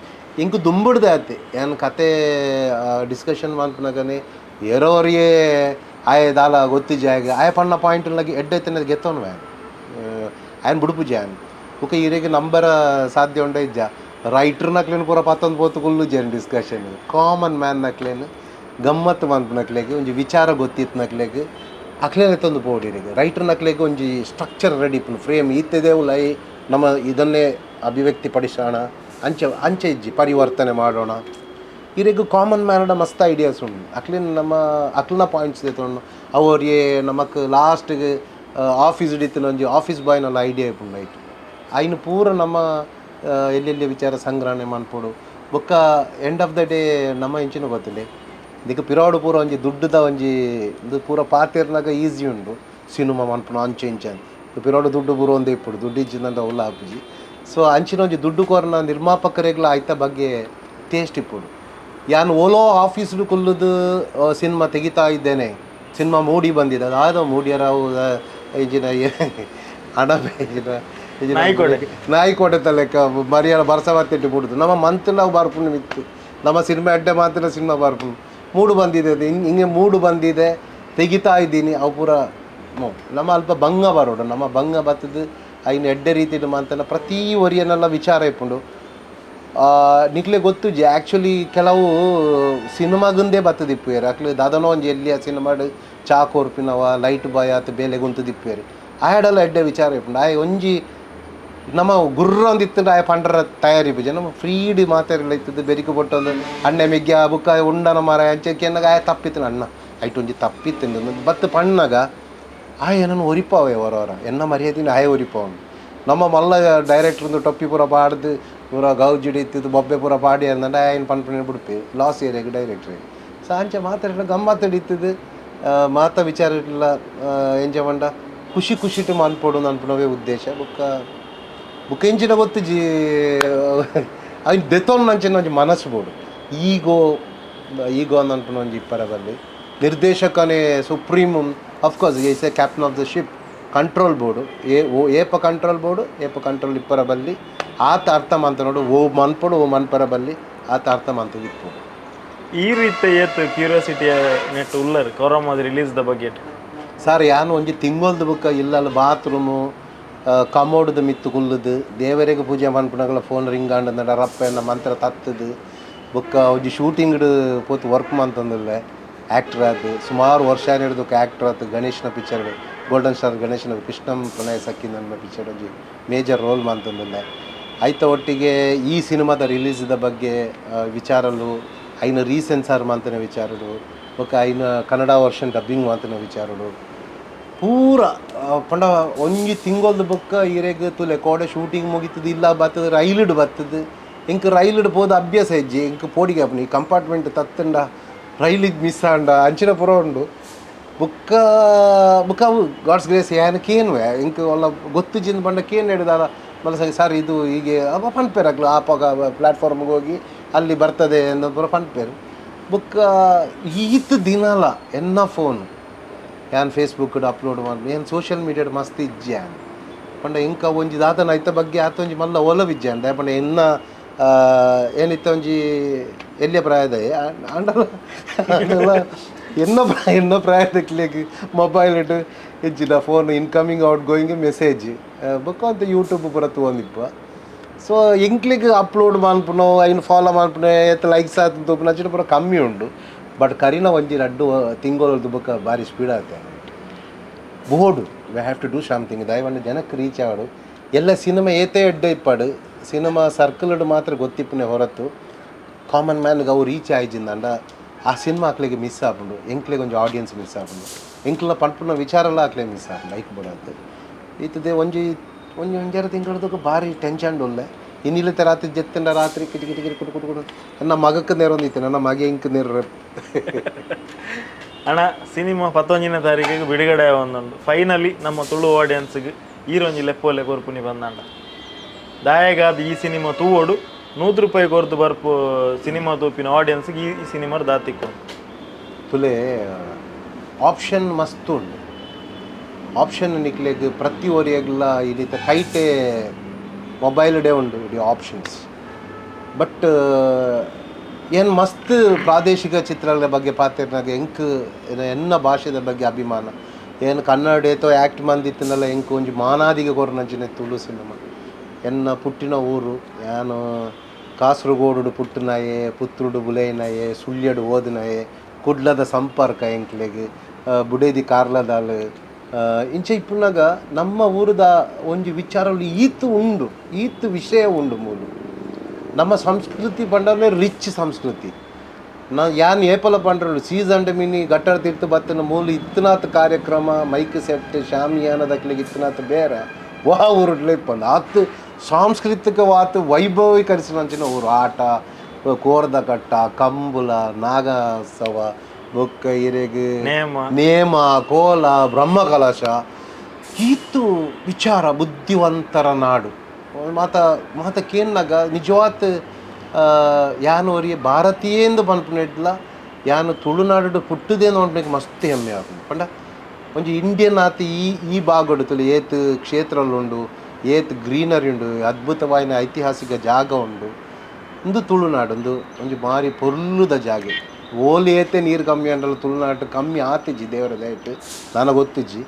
ಇಂಕು ದುಂಬುಡ್ದೆ ಆತೆ. ಏನ್ ಕತೆ ಡಿಸ್ಕಷನ್ ಮಲ್ಪುನಗನೆ ಏರೋರಿಯೇ ಆಯೆ ದಾಲ ಗೊತ್ತಿಜ್ಜಿ ಆಯಗ್ ಆಯೆ ಪಣ್ಣ ಪಾಯಿಂಟ್ ಲಗಿ ಎಡ್ಡೆ ಇತ್ತಿನ ಗೆತ್ತೋನು ಆಯನ್ ಆಯನ್ ಬುಡುಪುಜಿ ಆಯನ್ ಬೊಕ ಇರೆಗ್ ನಂಬರ ಸಾಧ್ಯ ಉಂಡ ಇಜ್ಜ. ರೈಟ್ರ್ ನಕ್ಲೆನ್ ಪೂರ ಪತ್ತೊಂದು ಪೋತು ಕುಲ್ಲುಜೆನ್ discussion. Common man ನಕ್ಲೆನ್ ಗಮ್ಮತ್ತು ಮನ್ಪುನಕ್ಲೆಗ್ ಒಂಜಿ ವಿಚಾರ ಗೊತ್ತಿತ್ನಕ್ಲೆಗ್ ಅಕ್ಲೆನ್ ಎತ್ತೊಂದು ಪೋಡು ಇರೆಗ್. ರೈಟ್ರ್ ನಕ್ಲೆಗ್ ಒಂಜಿ ಸ್ಟ್ರಕ್ಚರ್ ರೆಡಿ ಇಪ್ಪುಂಡು, ಫ್ರೇಮ್ ಈತೆದೇ ಉಲೈ ನಮ್ಮ ಇದನ್ನೇ ಅಭಿವ್ಯಕ್ತಿ ಪಡಿಸೋಣ ಅಂಚೆ ಅಂಚೆ ಇಜ್ಜಿ ಪರಿವರ್ತನೆ ಮಾಡೋಣ. ಇರೆಗ್ ಕಾಮನ್ ಮ್ಯಾನಡ ಮಸ್ತ್ ಐಡಿಯಾಸ್ ಉಂಡು. ಅಕ್ಲೆನ್ ನಮ್ಮ ಅಕ್ಲನ ಪಾಯಿಂಟ್ಸ್ ದೆತ್ತೊಂಡು ಅವರಿಗೆ ನಮಕ್ ಲಾಸ್ಟ್ಗೆ ಆಫೀಸ್ ಇತ್ತಿನ ಒಂಜಿ ಆಫೀಸ್ ಬಾಯ್ನೆಲ್ಲ ಐಡಿಯಾ ಇಪ್ಪುಂಡು ಐಟ್ ಐನು ಪೂರ ನಮ್ಮ ಎಲ್ಲೆಲ್ಲಿ ವಿಚಾರ ಸಂಗ್ರಹಣೆ ಮನ್ಪೊಡು. ಬೊಕ್ಕ end of the day ನಮ್ಮ ಇಂಚಿನ ಗೊತ್ತಿಲ್ಲ ದಿಕ್ಕ ಪಿರಾಡು ಪೂರ ಒಂಜಿ ದುಡ್ಡುದ ಒಂಜಿ ಇದು ಪೂರ ಪಾತೆರ್ನಾಗ ಈಸಿ ಉಂಡು. ಸಿನಿಮಾ ಮನ್ಪುನ ಅಂಚೆ ಇಂಚೆ ಪಿರಾಡು ದುಡ್ಡು ಪೂರ ಒಂದೇ ಇಪ್ಪುಡು, ದುಡ್ಡು ಇಜ್ಜಿಂದಂಡ ಉಲ್ಲ ಆಪುಜಿ. ಸೊ ಅಂಚಿನ ಒಂಜಿ ದುಡ್ಡು ಕೊರ್ನ ನಿರ್ಮಾಪಕರೆಗ್ಲ ಆಯ್ತ ಬಗ್ಗೆ ಟೇಸ್ಟ್ ಇಪ್ಪುಡು. ಯಾನ್ ಓಲೋ ಆಫೀಸ್ಡು ಕುಲ್ಲುದು ಸಿನಿಮಾ ತೆಗಿತಾ ಇದ್ದೇನೆ, ಸಿನಿಮಾ ಮೂಡಿ ಬಂದಿದೆ ಅದಾದ ಮೂಡಿಯರಾವು ಇಂಜಿನ ಹಣ ಇಂಜಿನ ನಾಯಿ ಕೊಡೆ ಲೆಕ್ಕ ಮರಿಯಾಳ ಬರ್ಸವತ್ತಿಟ್ಟು ಬಿಡುದು. ನಮ್ಮ ಮಂತ್ ನಾವು ಬರ್ಪುಂಡು ಮಿತ್ತು ನಮ್ಮ ಸಿನಿಮಾ ಅಡ್ಡೆ ಮಾತ್ರ ಸಿನಿಮಾ ಬರ್ಪುಂಡು ಮೂಡು ಬಂದಿದೆ ಅದು ಹಿಂಗೆ ಮೂಡು ಬಂದಿದೆ ತೆಗಿತಾ ಇದ್ದೀನಿ ಅವು ಪೂರ ನಮ್ಮ ಅಲ್ಪ ಭಂಗ ಬರೋಡು. ನಮ್ಮ ಭಂಗ ಬತ್ತದು ಐನು ಎಡ್ಡೆ ರೀತಿಯಲ್ಲಿ ಮಾತನ್ನ ಪ್ರತಿ ಒರಿಯನ್ನೆಲ್ಲ ವಿಚಾರ ಇಪ್ಪುಂಡು. ನಿಕ್ಲೆ ಗೊತ್ತುಜಿ ಆ್ಯಕ್ಚುಲಿ ಕೆಲವು ಸಿನಿಮಾಗುಂದೇ ಬತ್ತದಿಪ್ಪುವೆರ್ ಅಕ್ಲು ದಾದನೋ ಒಂಜಿ ಎಲ್ಲಿಯ ಸಿನಿಮಾಡ್ ಚಾ ಕೊರ್ಪಿನವ ಲೈಟ್ ಬಾಯ್ ಆತ ಬೇಲೆ ಗುಂತದಿಪ್ಪುವೆರ್ ಆಯಡಲ ಎಡ್ಡೆ ವಿಚಾರ ಇಪ್ಪುಂಡು. ಆಯ್ ಒಂಜಿ ನಮ್ಮ ಗುರ್ರ ಒಂದಿತ್ತಂಡ ಆಯ ಪಂಡ್ರ ತಯಾರಿ ಪೂಜೆ ನಮ್ಮ ಫ್ರೀಡ್ ಮಾತಾಡಲ ಇತ್ತದು ಬೆರಿಕು ಬೊಟ್ಟೊಂದು ಅಣ್ಣೆ ಮೆಗ್ಯ ಬುಕ್ಕ ಉಂಡನ ಮಾರ ಅಂಚೆ ಕೆನ್ನಗ ಆಯ ತಪ್ಪಿತ್ತು ಅಣ್ಣ ಐಟ್ ಒಂಜಿ ತಪ್ಪಿತ್ತು ಬತ್ತು ಪಣ್ಣಾಗ ಆಯ್ ಏನನ್ನು ಒರಿಪಾವೆ ಹೊರವರ ಎನ್ನ ಮರ್ಯಾದಿನ ಆಯ್ ಒರಿಪಾವನು. ನಮ್ಮ ಮಲ್ಲ ಡೈರೆಕ್ಟ್ರಂದು ಟೊಪ್ಪಿ ಪೂರ ಪಾಡ್ದು ಪೂರ ಗೌಜಿಡಿ ಇತ್ತಿದ್ದು ಬೊಬ್ಬೆ ಪೂರ ಪಾಡಿ ಅಂದಂಡ ಆಯ್ನ ಪನ್ಪುನ ಬಿಡ್ಪಿ ಲಾಸ್ ಏರಿಯಾಗೆ ಡೈರೆಕ್ಟ್ರಿ. ಸೊ ಅಂಚೆ ಮಾತಾಡಲ ಗಮ್ಮತ್ತು ಹಿಡಿತದು ಮಾತ ವಿಚಾರ ಇಲ್ಲ ಎಂಜ ಪಂಡ ಖುಷಿ ಖುಷಿಟು ಮನ್ಪೊಡು ಅನ್ಪುನವೇ ಉದ್ದೇಶ. ಬೊಕ್ಕ ಬೊಕ್ಕ ಎಂಚಿನ ಗೊತ್ತುಜಿ ಐನ್ ದೆತ್ತೊನ್ನ ಅಂಚಿನ ಒಂಜಿ ಮನಸ್ಸು ಬೋಡು. ಈಗೋ ಈಗೋ ಅನ್ಪುನ ಒಂಜಿ ಇಪ್ಪರ ಬಲ್ಲಿ ನಿರ್ದೇಶಕನೇ supreme of course is a captain of the ship control board ಏ ಓ ಏಪ ಕಂಟ್ರೋಲ್ ಬೋರ್ಡು ಏಪ ಕಂಟ್ರೋಲ್ ಇಪ್ಪರ ಬಲ್ಲಿ ಆತ ಅರ್ಥ ಮಂತ ನೋಡು ಓ ಮನ್ಪೊಡು ಓ ಮನ್ಪರ ಬಲ್ಲಿ ಆತ ಅರ್ಥ ಮಂತದ ಇಪ್ಪೊಡು. ಈ ರೀತಿ ಏತ್ ಕ್ಯೂರಿಯಾಸಿಟಿ ನೆಟ್ ಉಲ್ಲರ್ ಕೊರಮಾದ ರಿಲೀಸ್ the ಬಗ್ಗೆ ಸರ್ ಯಾನು ಒಂಜಿ ತಿಂಗೊಲ್ದು ಬುಕ್ಕ ಇಲ್ಲಲ್ಲ ಬಾತ್ರೂಮು ಕಮೋಡ್ದ ಮಿತ್ತು ಕುಲ್ಲುದು ದೇವರಿಗೆ ಪೂಜೆ ಮನ್ಪುನಗಲ ಫೋನ್ ರಿಂಗ್ ಆಂಡಂದ ರಪ್ಪೆನ ಮಂತ್ರ ತತ್ತದು ಬೊಕ್ಕ ಒಂಜಿ ಶೂಟಿಂಗ್ಡ್ ಪೋತು ವರ್ಕ್ ಮಂತಂದಿಲ್ಲ ಆ್ಯಕ್ಟರ್ ಆತು ಸುಮಾರು ವರ್ಷ ಹಿಡಿದು ಆ್ಯಕ್ಟರ್ ಆತು ಗಣೇಶನ picture golden star ಗಣೇಶನ ಕೃಷ್ಣಂ ಪ್ರಣಯ ಸಖಿ ನನ್ನ ಪಿಕ್ಚರ್ ಒಂಜಿ ಮೇಜರ್ ರೋಲ್ ಮಂತಂದಿಲ್ಲ. ಐತ ಒಟ್ಟಿಗೆ ಈ ಸಿನಿಮಾದ ರಿಲೀಸ್ದ ಬಗ್ಗೆ ವಿಚಾರಲು ಐನ ರೀಸೆನ್ಸಾರ್ ಮಂತನ ವಿಚಾರಡು ಬೊಕ್ಕ ಐನ ಕನ್ನಡ ವರ್ಷನ್ ಡಬ್ಬಿಂಗ್ ಮಂತನ ವಿಚಾರಡು ಪೂರ ಪಂಡ ಒಂಜಿ ತಿಂಗೊಲ್ದು ಬೊಕ್ಕ ಇರೆಗ್ ತುಲೆ ಕೋಡೆ ಶೂಟಿಂಗ್ ಮುಗಿತದ ಇಲ್ಲ ಬತ್ತದ ರೈಲುಡು ಬತ್ತದ ಇಂಕ್ ರೈಲುಡು ಪೋದು ಅಭ್ಯಾಸ ಇಜ್ಜಿ ಇಂಕ್ ಪೋಡಿಗೆ ಆಪುನಿ ಈ ಕಂಪಾರ್ಟ್ಮೆಂಟ್ ತತ್ತಂಡ ರೈಲಿಗೆ ಮಿಸ್ ಆಂಡ ಅಂಚಿನ ಪುರ ಉಂಡು. ಬೊಕ್ಕ ಬೊಕ್ಕ ಅವು ಗಾಡ್ಸ್ ಗ್ರೇಸ್ ಯಾನ್ ಕೇನ್ವೆ ಇಂಕ್ ಒಲ್ಲ ಗೊತ್ತುಜಿಂದ ಪಂಡ ಕೇನ್ ಹಿಡಿದಾಲ ಮಲ್ಲ ಸರ್ ಇದು ಹೀಗೆ ಅವ ಪನ್ಪೇರು ಅಕ್ಲು ಆಪಗ ಪ್ಲ್ಯಾಟ್ಫಾರ್ಮ್ಗೆ ಹೋಗಿ ಅಲ್ಲಿ ಬರ್ತದೆ ಅನ್ನೋ ಪೂರ ಪನ್ಪೇರು. ಬೊಕ್ಕ ಈತ್ ದಿನಲ ಎನ್ನ ಫೋನ್ ಯಾನ್ ಫೇಸ್ಬುಕ್ ಅಪ್ಲೋಡ್ ಮಾಡಿ ಏನು ಸೋಷಿಯಲ್ ಮೀಡಿಯಾಡ್ ಮಸ್ತ್ ಇಜ್ಜಿ ಯಾನ್ ಪಂಡ ಇಂಕ ಒಂಜಿ ದಾತನ ಐತ ಬಗ್ಗೆ ಆತ ಒಂಜಿ ಮಲ್ಲ ಒಲವಿಜ್ಜಿ ಅಂದ ಪಂಡ ಎನ್ನ ಏನಿತ್ತ ಒಂಜಿ ಎಲ್ಲಿಯ ಪ್ರಾಯದ ಆಂಡಲ ಆಂಡಲ ಎನ್ನ ಪ್ರಾಯ ಎನ್ನ ಪ್ರಾಯದಕ್ಲೆಗ್ ಮೊಬೈಲ್ ಇಟ್ಟು ಇಜ್ಜಿಡ phone incoming out going message ಬೊಕ್ಕ ಅಂತ ಯೂಟ್ಯೂಬ್ ಪೂರ ತೂವೊಂದಿಪ್ಪ. ಸೊ ಎಂಕ್ಲೆಗ್ ಅಪ್ಲೋಡ್ ಮನ್ಪುನು ಐನ್ ಫಾಲೋ ಮನ್ಪುನು ಏತ್ ಲೈಕ್ಸ್ ಆತುಂಡು ತೂಪುನ ಅಂಚಿನ ಪೂರ ಕಮ್ಮಿ ಉಂಡು. ಬಟ್ ಕರಿನ ಒಂಜಿ ರಡ್ಡು ತಿಂಗೊಲುರ್ದು ಬೊಕ್ಕ ಬಾರಿ ಸ್ಪೀಡ್ ಆತೆ ಬೋಡು. We have to do something ದಯವಂಡ ಜನಕ್ಕೆ ರೀಚ್ ಆವಡು. ಎಲ್ಲ ಸಿನಿಮಾ ಏತೇ ಎಡ್ಡೆ ಇಪ್ಪಡು ಸಿನಿಮಾ ಸರ್ಕಲ್ಡ್ ಮಾತ್ರ ಗೊತ್ತಿಪ್ಪುನೆ ಹೊರತು ಕಾಮನ್ ಮ್ಯಾನ್ಗೆ ಅವು ರೀಚ್ ಆಯ್ಜಿಂದಂಡ ಆ ಸಿನಿಮಾ ಅಕ್ಲೆಗೆ ಮಿಸ್ ಆಪುಂಡು. ಎಂಕ್ಲೆಗ್ ಒಂಜಿ ಆಡಿಯನ್ಸ್ ಮಿಸ್ ಆಪುಂಡು. ಎಂಕ್ಲ ಪನ್ಪುನ ವಿಚಾರಲ ಅಕ್ಲೆ ಮಿಸ್ ಆಪುಂಡು ಐಕ್ ಬೋಡಾತ್ ಇತ್ತದೆ ಒಂಜಿ ಒಂಜಿ ಒಂಜಾರು ತಿಂಗಳದಕ್ಕೆ ಭಾರಿ ಟೆನ್ಷನ್ ಉಲ್ಲೆ. ಇನ್ನಿಲ್ಲത്തെ ರಾತ್ರಿ ಜೆತ್ತಂಡ ರಾತ್ರಿ ಕಿಟಿ ಕಿಟಿ ಕಿಟಿ ಕುಟು ಕುಟು ಕುಟು ನನ್ನ ಮಗಕ್ಕೆ ನೇರೊಂದಿತ್ತು, ನನ್ನ ಮಗೆ ಇಂಕ್ ನೇರ. ಅಣ್ಣ, ಸಿನಿಮಾ 19ನೇ ತಾರೀಕಿಗೆ ಬಿಡುಗಡೆ ಒಂದೊಂದು ಫೈನಲಿ ನಮ್ಮ ತುಳು ಆಡಿಯನ್ಸ್ಗೆ ಈರೊಂಜಿ ಲೆಪ್ಪೋಲೆ ಕೊರ್ಪುನಿ ಬಂದಂಡ. ದಾಯಗಾದ ಈ ಸಿನಿಮಾ ತೂವೋಡು 100 ರೂಪಾಯಿ ಕೊರ್ದು ಬರ್ಪು ಸಿನಿಮಾ ತೂಪಿನ ಆಡಿಯನ್ಸ್ಗೆ ಈ ಸಿನಿಮಾ ದಾತಿಕ್ಕು. ತುಲೆ ಆಪ್ಷನ್ ಮಸ್ತ್ ಉಂಡು, ಆಪ್ಷನ್ ನಿಕ್ಲೆಗ್ ಪ್ರತಿ ಒರಿಯಗ್ಲ ಇಲ್ಲಿತ ಕೈಟೆ ಮೊಬೈಲ್ ಡೇ ಉಂಡು ಇಡೀ ಆಪ್ಷನ್ಸ್. ಬಟ್ ಏನು ಮಸ್ತ್ ಪ್ರಾದೇಶಿಕ ಚಿತ್ರಗಳ ಬಗ್ಗೆ ಪಾತಿರ್ನಾಗ ಎಂಕ್ ಎನ್ನ ಭಾಷೆದ ಬಗ್ಗೆ ಅಭಿಮಾನ. ಏನು ಕನ್ನಡ ಏತೋ ಆ್ಯಕ್ಟ್ ಮಂದಿತ್ತನಲ್ಲ ಎಂಕ್ ಒಂಜಿ ಮಾನಾದಿಗೆ ಕೊರ್ನಂಚಿನ ತುಳು ಸಿನಿಮಾ. ಎನ್ನ ಪುಟ್ಟಿನ ಊರು, ಯಾನು ಕಾಸರಗೋಡು ಪುಟ್ಟನಾಯೆ, ಪುತ್ತೂರುಡು ಬುಲೆಯಿನಾಯೆ, ಸುಳ್ಯಡು ಓದಿನಾಯೆ, ಕುಡ್ಲದ ಸಂಪರ್ಕ ಎಂಕ್ಲೆಗ್, ಬುಡೇದಿ ಕಾರ್ಲದಾಲ್ ಇಂಚ ಇಪ್ಪುನಾಗ ನಮ್ಮ ಊರದ ಒಂಜಿ ವಿಚಾರಗಳು ಈತು ಉಂಡು, ಈತು ವಿಷಯ ಉಂಡು. ಮೂಲು ನಮ್ಮ ಸಂಸ್ಕೃತಿ ಪಂಡನೆ ರಿಚ್ ಸಂಸ್ಕೃತಿ. ನಾ ಯಾನ್ ಏಪಲ ಪಂಡ್ರಲು ಸೀಸನ್ ಮಿನಿ ಗಟ್ಟರ ತೀರ್ಥ ಬತ್ತಿನ ಮೂಲು ಇತ್ತನಾತ್ ಕಾರ್ಯಕ್ರಮ ಮೈಕ್ ಸೆಟ್ ಶಾಮಿಯಾನದಕ್ಲಿಗೆ ಇತ್ತನಾತ್ ಬೇರೆ ವಾ ಊರುಡ್ಲೆ ಇಪ್ಪಂದು ಆತು ಸಾಂಸ್ಕೃತಿಕವಾತು ವೈಭವೀಕರಿಸಿನಂಚಿನ ಊರು. ಆಟ, ಕೋರ್ದ ಕಟ್ಟ, ಕಂಬುಲ, ನಾಗೋತ್ಸವ, ಬೊಕ್ಕ ಇರೆಗ್ ನೇಮ, ಕೋಲ, ಬ್ರಹ್ಮಕಲಶ, ಈತು ವಿಚಾರ ಬುದ್ಧಿವಂತರ ನಾಡು. ಮಾತ ಮಾತ ಕೇನ್ನಾಗ ನಿಜವಾತ್ ಯಾನು ಒರಿಯ ಭಾರತೀಯೇಂದು ಪನ್ಪುನೆಡ್ಲ ಯಾನು ತುಳುನಾಡು ಪುಟ್ಟುದೇಂದು ಪನ್ಪುನೆಗ್ ಮಸ್ತ್ ಹೆಮ್ಮೆ ಆಪುಂಡು. ಪಂಡ ಒಂಜಿ ಇಂಡಿಯನ್ ಆತ್ ಈ ಈ ಭಾಗಡ್ ತುಳು ಏತ್ ಕ್ಷೇತ್ರಲು ಉಂಡು, ಏತ್ ಗ್ರೀನರಿ ಉಂಡು, ಅದ್ಭುತವಾಯಿನ ಐತಿಹಾಸಿಕ ಜಾಗ ಉಂಡು. ಉಂದು ತುಳುನಾಡು ಉಂದು ಒಂಜಿ ಬಾರಿ ಪೊರ್ಲುದ ಜಾಗೆ. ಓಲು ಏತೆ ನೀರು ಕಮ್ಮಿ ಅಂಡಲ ತುಳುನಾಡು ಕಮ್ಮಿ ಆತಿಜಿ ದೇವರ ದಯಟ್ ನನಗೆ ಗೊತ್ತಿಜ್ಜಿ.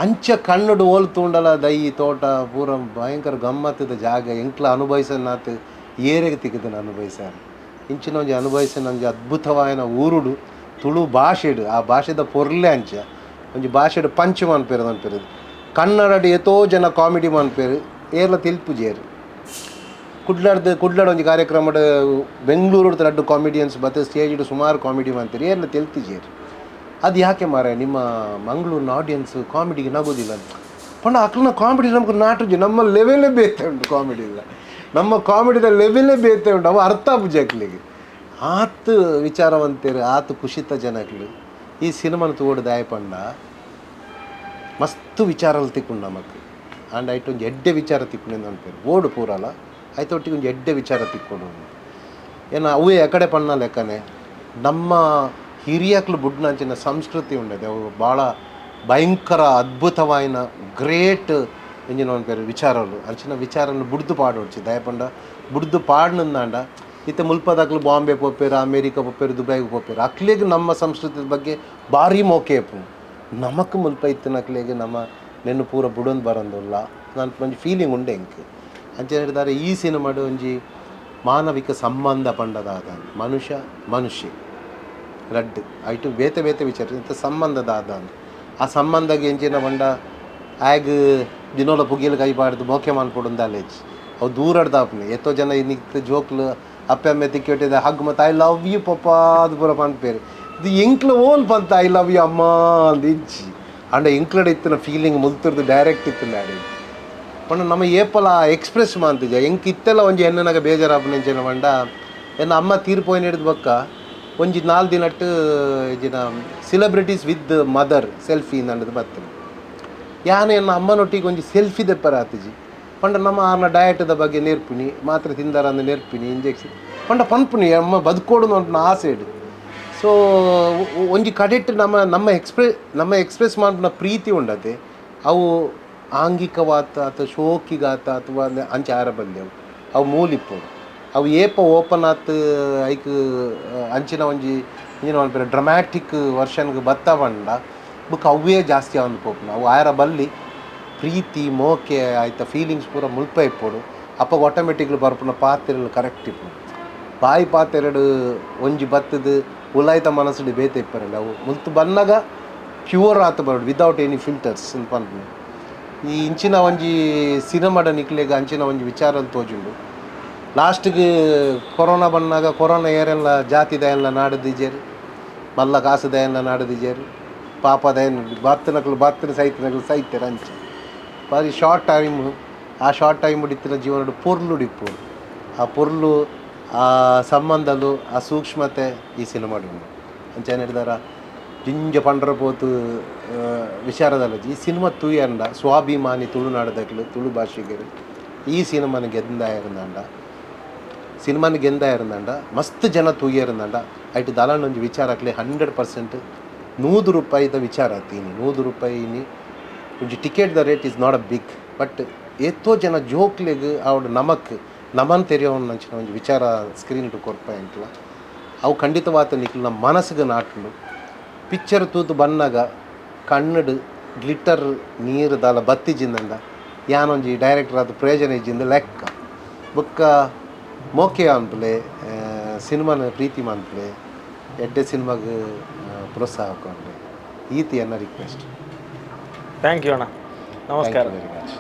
ಅಂಚ ಕಣ್ಣುಡು ಓಲು ತೂಂಡಲ ದೈ ತೋಟ ಪೂರ ಭಯಂಕರ ಗಮ್ಮತ್ತದ ಜಾಗ. ಎಂಕ್ಲ ಅನುಭವಿಸನಾತ್ ಏರೆಗೆ ತಿಕ್ಕುದನ ಅನುಭವಿಸಾರ ಇಂಚಿನ ಒಂಜಿ ಅನುಭವಿಸನ ಒಂಜಿ ಅದ್ಭುತವಾಯಿನ ಊರುಡು ತುಳು ಭಾಷೆಡು. ಆ ಭಾಷೆದ ಪೊರ್ಲೆ ಅಂಚ ಒಂಜಿ ಭಾಷೆಡು ಪಂಚ್ ಮನ್ಪೇರು ಅನ್ಪೇರು. ಕನ್ನಡಡ್ ಏತೋ ಜನ ಕಾಮಿಡಿ ಮನ್ಪೇರು, ಏರ್ಲ ತಿಲ್ಪುಜೇರು. ಕುಡ್ಲಾಡ್ದು ಕುಡ್ಲಾಡ್ ಒಂಜಿ ಕಾರ್ಯಕ್ರಮಡ್ ಬೆಂಗಳೂರು ರಡ್ಡು ಕಾಮಿಡಿಯನ್ಸ್ ಬತ್ತೆ ಸ್ಟೇಜ್ಡ್ ಸುಮಾರು ಕಾಮಿಡಿ ಮಾಡ್ತೀರಿ, ಏರ್ಲ ತೆಲ್ತಿಜೇರು. ಅದು ಯಾಕೆ ಮಾರೆ ನಿಮ್ಮ ಮಂಗಳೂರಿನ ಆಡಿಯನ್ಸ್ ಕಾಮಿಡಿಗೆ ನಗೋದಿಲ್ಲ ಅಂತ ಪಂಡ ಅಕ್ಲನ ಕಾಮಿಡಿ ನಮ್ಗೆ ನಾಟುಜಿ. ನಮ್ಮ ಲೆವೆಲೇ ಬೇತೆ ಉಂಟು ಕಾಮಿಡಿ ಇಲ್ಲ, ನಮ್ಮ ಕಾಮಿಡಿದ ಲೆವೆಲೇ ಬೇತೆ ಉಂಟು. ಅವು ಅರ್ಥ ಆಪುಜಿ ಅಕ್ಲಿಗೆ. ಆತು ವಿಚಾರವಂತೇರು, ಆತು ಖುಷಿತ ಜನಕ್ಲು. ಈ ಸಿನಿಮಾನ ತೂವೊಡು ದಾಯ ಪಂಡ ಮಸ್ತ್ ವಿಚಾರలు ತಿಕ್ಕೊಂಡು ನಮಕ್. ಆಂಡ್ ಐಟ್ ಒಂಜಿ ಎಡ್ಡೆ ವಿಚಾರ ತಿಕ್ಕುಂಡು ಅನ್ಪೇರು ಓಡು ಪೂರಲ ಐತೊಟ್ಟಿಗೆ ಒಂಜಿ ಎಡ್ಡೆ ವಿಚಾರ ತಿಕ್ಕೊಂಡು. ಏನ ಅವೇ ಎಕಡೆ ಪಣ್ಣ ಲೆಕ್ಕನೆ ನಮ್ಮ ಹಿರಿಯಕ್ಲು ಬುಡ್ನಂಚಿನ ಸಂಸ್ಕೃತಿ ఉండేది. ಅವು ಭಾಳ ಭಯಂಕರ ಅದ್ಭುತವಾಯಿನ ಗ್ರೇಟ್ ಎಂಜಿನ ಪೇರು ವಿಚಾರలు. ಅಂಚಿನ ವಿಚಾರನು ಬುಡ್ದು ಪಾಡೊಡ್ಚಿ ದಯಪಂಡ ಬುಡ್ದು ಪಾಡ್ನಂದಾಂಡ ಇತ್ತೆ ಮುಲ್ಪದಾಕ್ಲು ಬಾಂಬೆ ಪೋಪೇರು, ಅಮೇರಿಕಾ ಪೋಪೇರು, ದುಬೈಗೆ ಪೋಪೇರು. ಅಕ್ಲೆಗ್ ನಮ್ಮ ಸಂಸ್ಕೃತಿ ಬಗ್ಗೆ ಭಾರಿ ಮೋಕೆ ಇಪ್ಪು. ನಮಕ್ ಮುಲ್ಪ ಇತ್ತಿನಕ್ಲೆಗ್ ನಮ್ಮ ನೆನ್ನು ಪೂರ ಬುಡೊಂದು ಬರಂದುಲ್ಲ ನನ್ನ ಒಂಜಿ ಫೀಲಿಂಗ್ ಉಂಡೆ ಎಂಕ್. ಅಂಚ ಹೇಳಿದಾರೆ ಈ ಸಿನಿಮಾಡು ಒಂಜಿ ಮಾನವಿಕ ಸಂಬಂಧ ಪಂಡದಾದ ಮನುಷ್ಯ ಮನುಷ್ಯ ರಡ್ಡು ಐಟು ಬೇತೆ ಬೇತೆ ವಿಚಾರ ಇಂಥ ಸಂಬಂಧದಾದ ಆ ಸಂಬಂಧಗೆ ಎಂಚಿನ ಪಂಡ ಆಗ್ ದಿನೋಲ ಪುಗಿಲ್ ಕೈ ಪಾಡ್ದು ಮೋಕೆ ಮನ್ಪೊಡುಂದು ಅಲೇಜ್ ಅವು ದೂರಡ್ದಾಪುನಿ. ಏತೋ ಜನ ನಿಕ್ತ್ ಜೋಕ್ಲು ಅಪ್ಪೆ ಅಮ್ಮೆ ತಿಕ್ಕಿಟ್ಟಿದ ಹಗ್ ಮತ್ತು I love you ಪಪ್ಪ ಅದು ಪೂರ ಪನ್ಪೇರು. ಇದು ಎಂಕ್ಲ ಓಲ್ ಪಂತ I love you ಅಮ್ಮ ಅಂದ್ ಇಜ್ಜಿ. ಅಂಡ ಎಂಕ್ಲಡ ಇತ್ತಿನ ಫೀಲಿಂಗ್ ಮುಲ್ತುರ್ದು ಡೈರೆಕ್ಟ್ ಇತ್ತಿನ ಆಡೆ ಪಂಡ ನಮ್ಮ ಏಪಲ ಎಕ್ಸ್ಪ್ರೆಸ್ ಮಾಂತಿಜ. ಎಂಕ್ ಇತ್ತೆಲ್ಲ ಒಂಜಿ ಎನ್ನನಾಗ ಬೇಜಾರಾಪುನ ಎಂಚಿನ ಪಂಡ ಎನ್ನ ಅಮ್ಮ ತೀರ್ಪೋಯಿನ ಹಿಡಿದು ಬೊಕ್ಕ ಒಂಜಿ 4 ದಿನಟ್ಟು ಇಜಿನ celebrities with mother selfie ನಂಡದು ಬರ್ತದೆ. ಯಾನು ಎನ್ನ ಅಮ್ಮನೊಟ್ಟಿಗೆ ಒಂಜಿ ಸೆಲ್ಫಿ ದೆಪ್ಪರ ಆತಿಜಿ. ಪಂಡ ನಮ್ಮ ಆರ್ನ ಡಯಟ್ದ ಬಗ್ಗೆ ನೇರ್ಪಿನಿ, ಮಾತ್ರೆ ತಿಂದಾರ ಅಂದ್ ನೇರ್ಪಿನಿ, ಇಂಜೆಕ್ಷನ್ ಪಂಡ ಪನ್ಪುನಿ ಅಮ್ಮ ಬದುಕೋಡು ಅಂತ ಆಸೆ ಇಡು. ಸೊ ಒಂಜಿ ಕಡೆಟ್ ನಮ್ಮ ನಮ್ಮ ನಮ್ಮ ಎಕ್ಸ್ಪ್ರೆಸ್ ಮಾಡ್ಪುನ ಪ್ರೀತಿ ಉಂಡತೆ ಅವು ಆಂಗಿಕವಾತ ಅಥವಾ ಶೋಕಿಗಾತ ಅಥವಾ ಅಂಚ ಆರ ಬಲ್ಲೆವು ಅವು ಮೂಲಿಪ್ಪು ಅವು ಏಪ ಓಪನ್ ಆತ್ ಐಕ್ ಅಂಚಿನ ಒಂಜಿ ಇಂಜಿನ ಪನ್ಪೆರ್ ಡ್ರಮ್ಯಾಟಿಕ್ ವರ್ಷನ್ಗೆ ಬತ್ತ ಪಂಡ ಬೊಕ್ಕ ಅವೇ ಜಾಸ್ತಿ ಆವೊಂದು ಪೋಪುಂಡು. ಅವು ಆಯರ ಬಲ್ಲಿ ಪ್ರೀತಿ ಮೋಕೆ ಆಯ್ತ ಫೀಲಿಂಗ್ಸ್ ಪೂರ ಮುಲ್ಪ ಇಪ್ಪೊಡು. ಅಪ್ಪಗ ಆಟೋಮೆಟಿಕ್ಲಿ ಬರ್ಪುನ ಪಾತೆರಲು ಕರೆಕ್ಟ್ ಇಪ್ಪುಂಡು. ಬಾಯಿ ಪಾತೆರಡು ಒಂಜಿ ಬತ್ತದು ಉಲಾಯ್ತ ಮನಸ್ಸುಡು ಬೇತೆ ಇಪ್ಪರಲ್ಲ. ಅವು ಮುಲ್ತು ಬನ್ನಗ ಪ್ಯೂರ್ ಆತ ಬರೋಡು without any filters ಅಂತ ಪನ್ಪುನಿ. ಈ ಇಂಚಿನ ಒಂಜಿ ಸಿನಿಮಾಡ ನಿಕ್ಲೆಗ್ ಅಂಚಿನ ಒಂಜಿ ವಿಚಾರ ತೋಜುಂಡು. ಲಾಸ್ಟ್ಗೆ ಕೊರೋನಾ ಬಂದಾಗ ಕೊರೋನಾ ಏರೆಲ್ಲ ಜಾತಿ ದಯಲ್ಲ ನಾಡದಿಜೇರು, ಮಲ್ಲ ಕಾಸು ದಯಲ್ಲ ನಾಡದಿಜೇರು, ಪಾಪ ದಯನ್ ಬತ್ತನಕ್ಲು ಬತ್ತನ ಸೈತನಕ್ಲು ಸೈತೆರ್ ಅಂಚ ಬಾರಿ ಶಾರ್ಟ್ ಟೈಮ್. ಆ ಶಾರ್ಟ್ ಟೈಮ್ ಇತ್ತಿನ ಜೀವನಡು ಪೊರ್ಲುಡು ಇಪ್ಪೊಡು. ಆ ಪೊರ್ಲು, ಆ ಸಂಬಂಧಲು, ಆ ಸೂಕ್ಷ್ಮತೆ ಈ ಸಿನಿಮಾಡ್ ಉಂಡು. ಅಂಚನೆ ಹಿಡ್ದಾರ ಜಿಂಜ ಪಂಡ್ರ ಪೋತು ವಿಚಾರದಲ್ಲ, ಈ ಸಿನಿಮಾ ತೂಯಂಡ ಸ್ವಾಭಿಮಾನಿ ತುಳುನಾಡದಕ್ಲು, ತುಳು ಭಾಷಿಗರು ಈ ಸಿನಿಮಾನ ಗೆಂದಾಯಿರಂದಾಂಡ, ಸಿನಿಮಾನ ಗೆಂದಾಯಿರಂದಾಂಡ, ಮಸ್ತ್ ಜನ ತೂಯರಂದಾಂಡ, ಐಟ್ ದಾಲಾಂಡ ಒಂಜಿ ವಿಚಾರ ಆಕ್ಲೆ 100% 100 ರೂಪಾಯಿದ ವಿಚಾರ ಆತೀನಿ. 100 ರೂಪಾಯಿ ಒಂಜಿ ticket, the rate is not a big, but ಏತೋ ಜನ ಜೋಕ್ಲೆಗ್ ಆವಡ್ ನಮಕ್ ನಮನ್ ತೆರಿಯೋನಂಚಿನ ಒಂಜಿ ವಿಚಾರ ಸ್ಕ್ರೀನ್ ಕೊರ್ಪ ಎಂಕ್ಲ. ಅವು ಖಂಡಿತವಾದ ನಿಕ್ಲ ಮನಸ್ಸಿಗೆ ನಾಟುಂಡು. ಪಿಕ್ಚರ್ ತೂತು ಬನ್ನಗ ಕಣ್ಣುಡು ಗ್ಲಿಟರ್ ನೀರು ದಾಲ ಬತ್ತಿಜಿಂದಂಡ ಯಾನೊಂಜಿ ಡೈರೆಕ್ಟರ್ ಆದ ಪ್ರಯೋಜನ ಇಜ್ಜಿಂದ ಲೆಕ್ಕ. ಬೊಕ್ಕ ಮೋಕೆ ಅನ್ಪಲೆ, ಸಿನಿಮಾನ ಪ್ರೀತಿ ಮನ್ಪಲೆ, ಎಡ್ಡೆ ಸಿನಿಮಾಗ್ ಪ್ರೋತ್ಸಾಹ ಕೊರ್ಲೆ, ಈತಿ ಎನ್ನ ರಿಕ್ವೆಸ್ಟ್. Thank you ಅಣ್ಣ, ನಮಸ್ಕಾರ. Very much.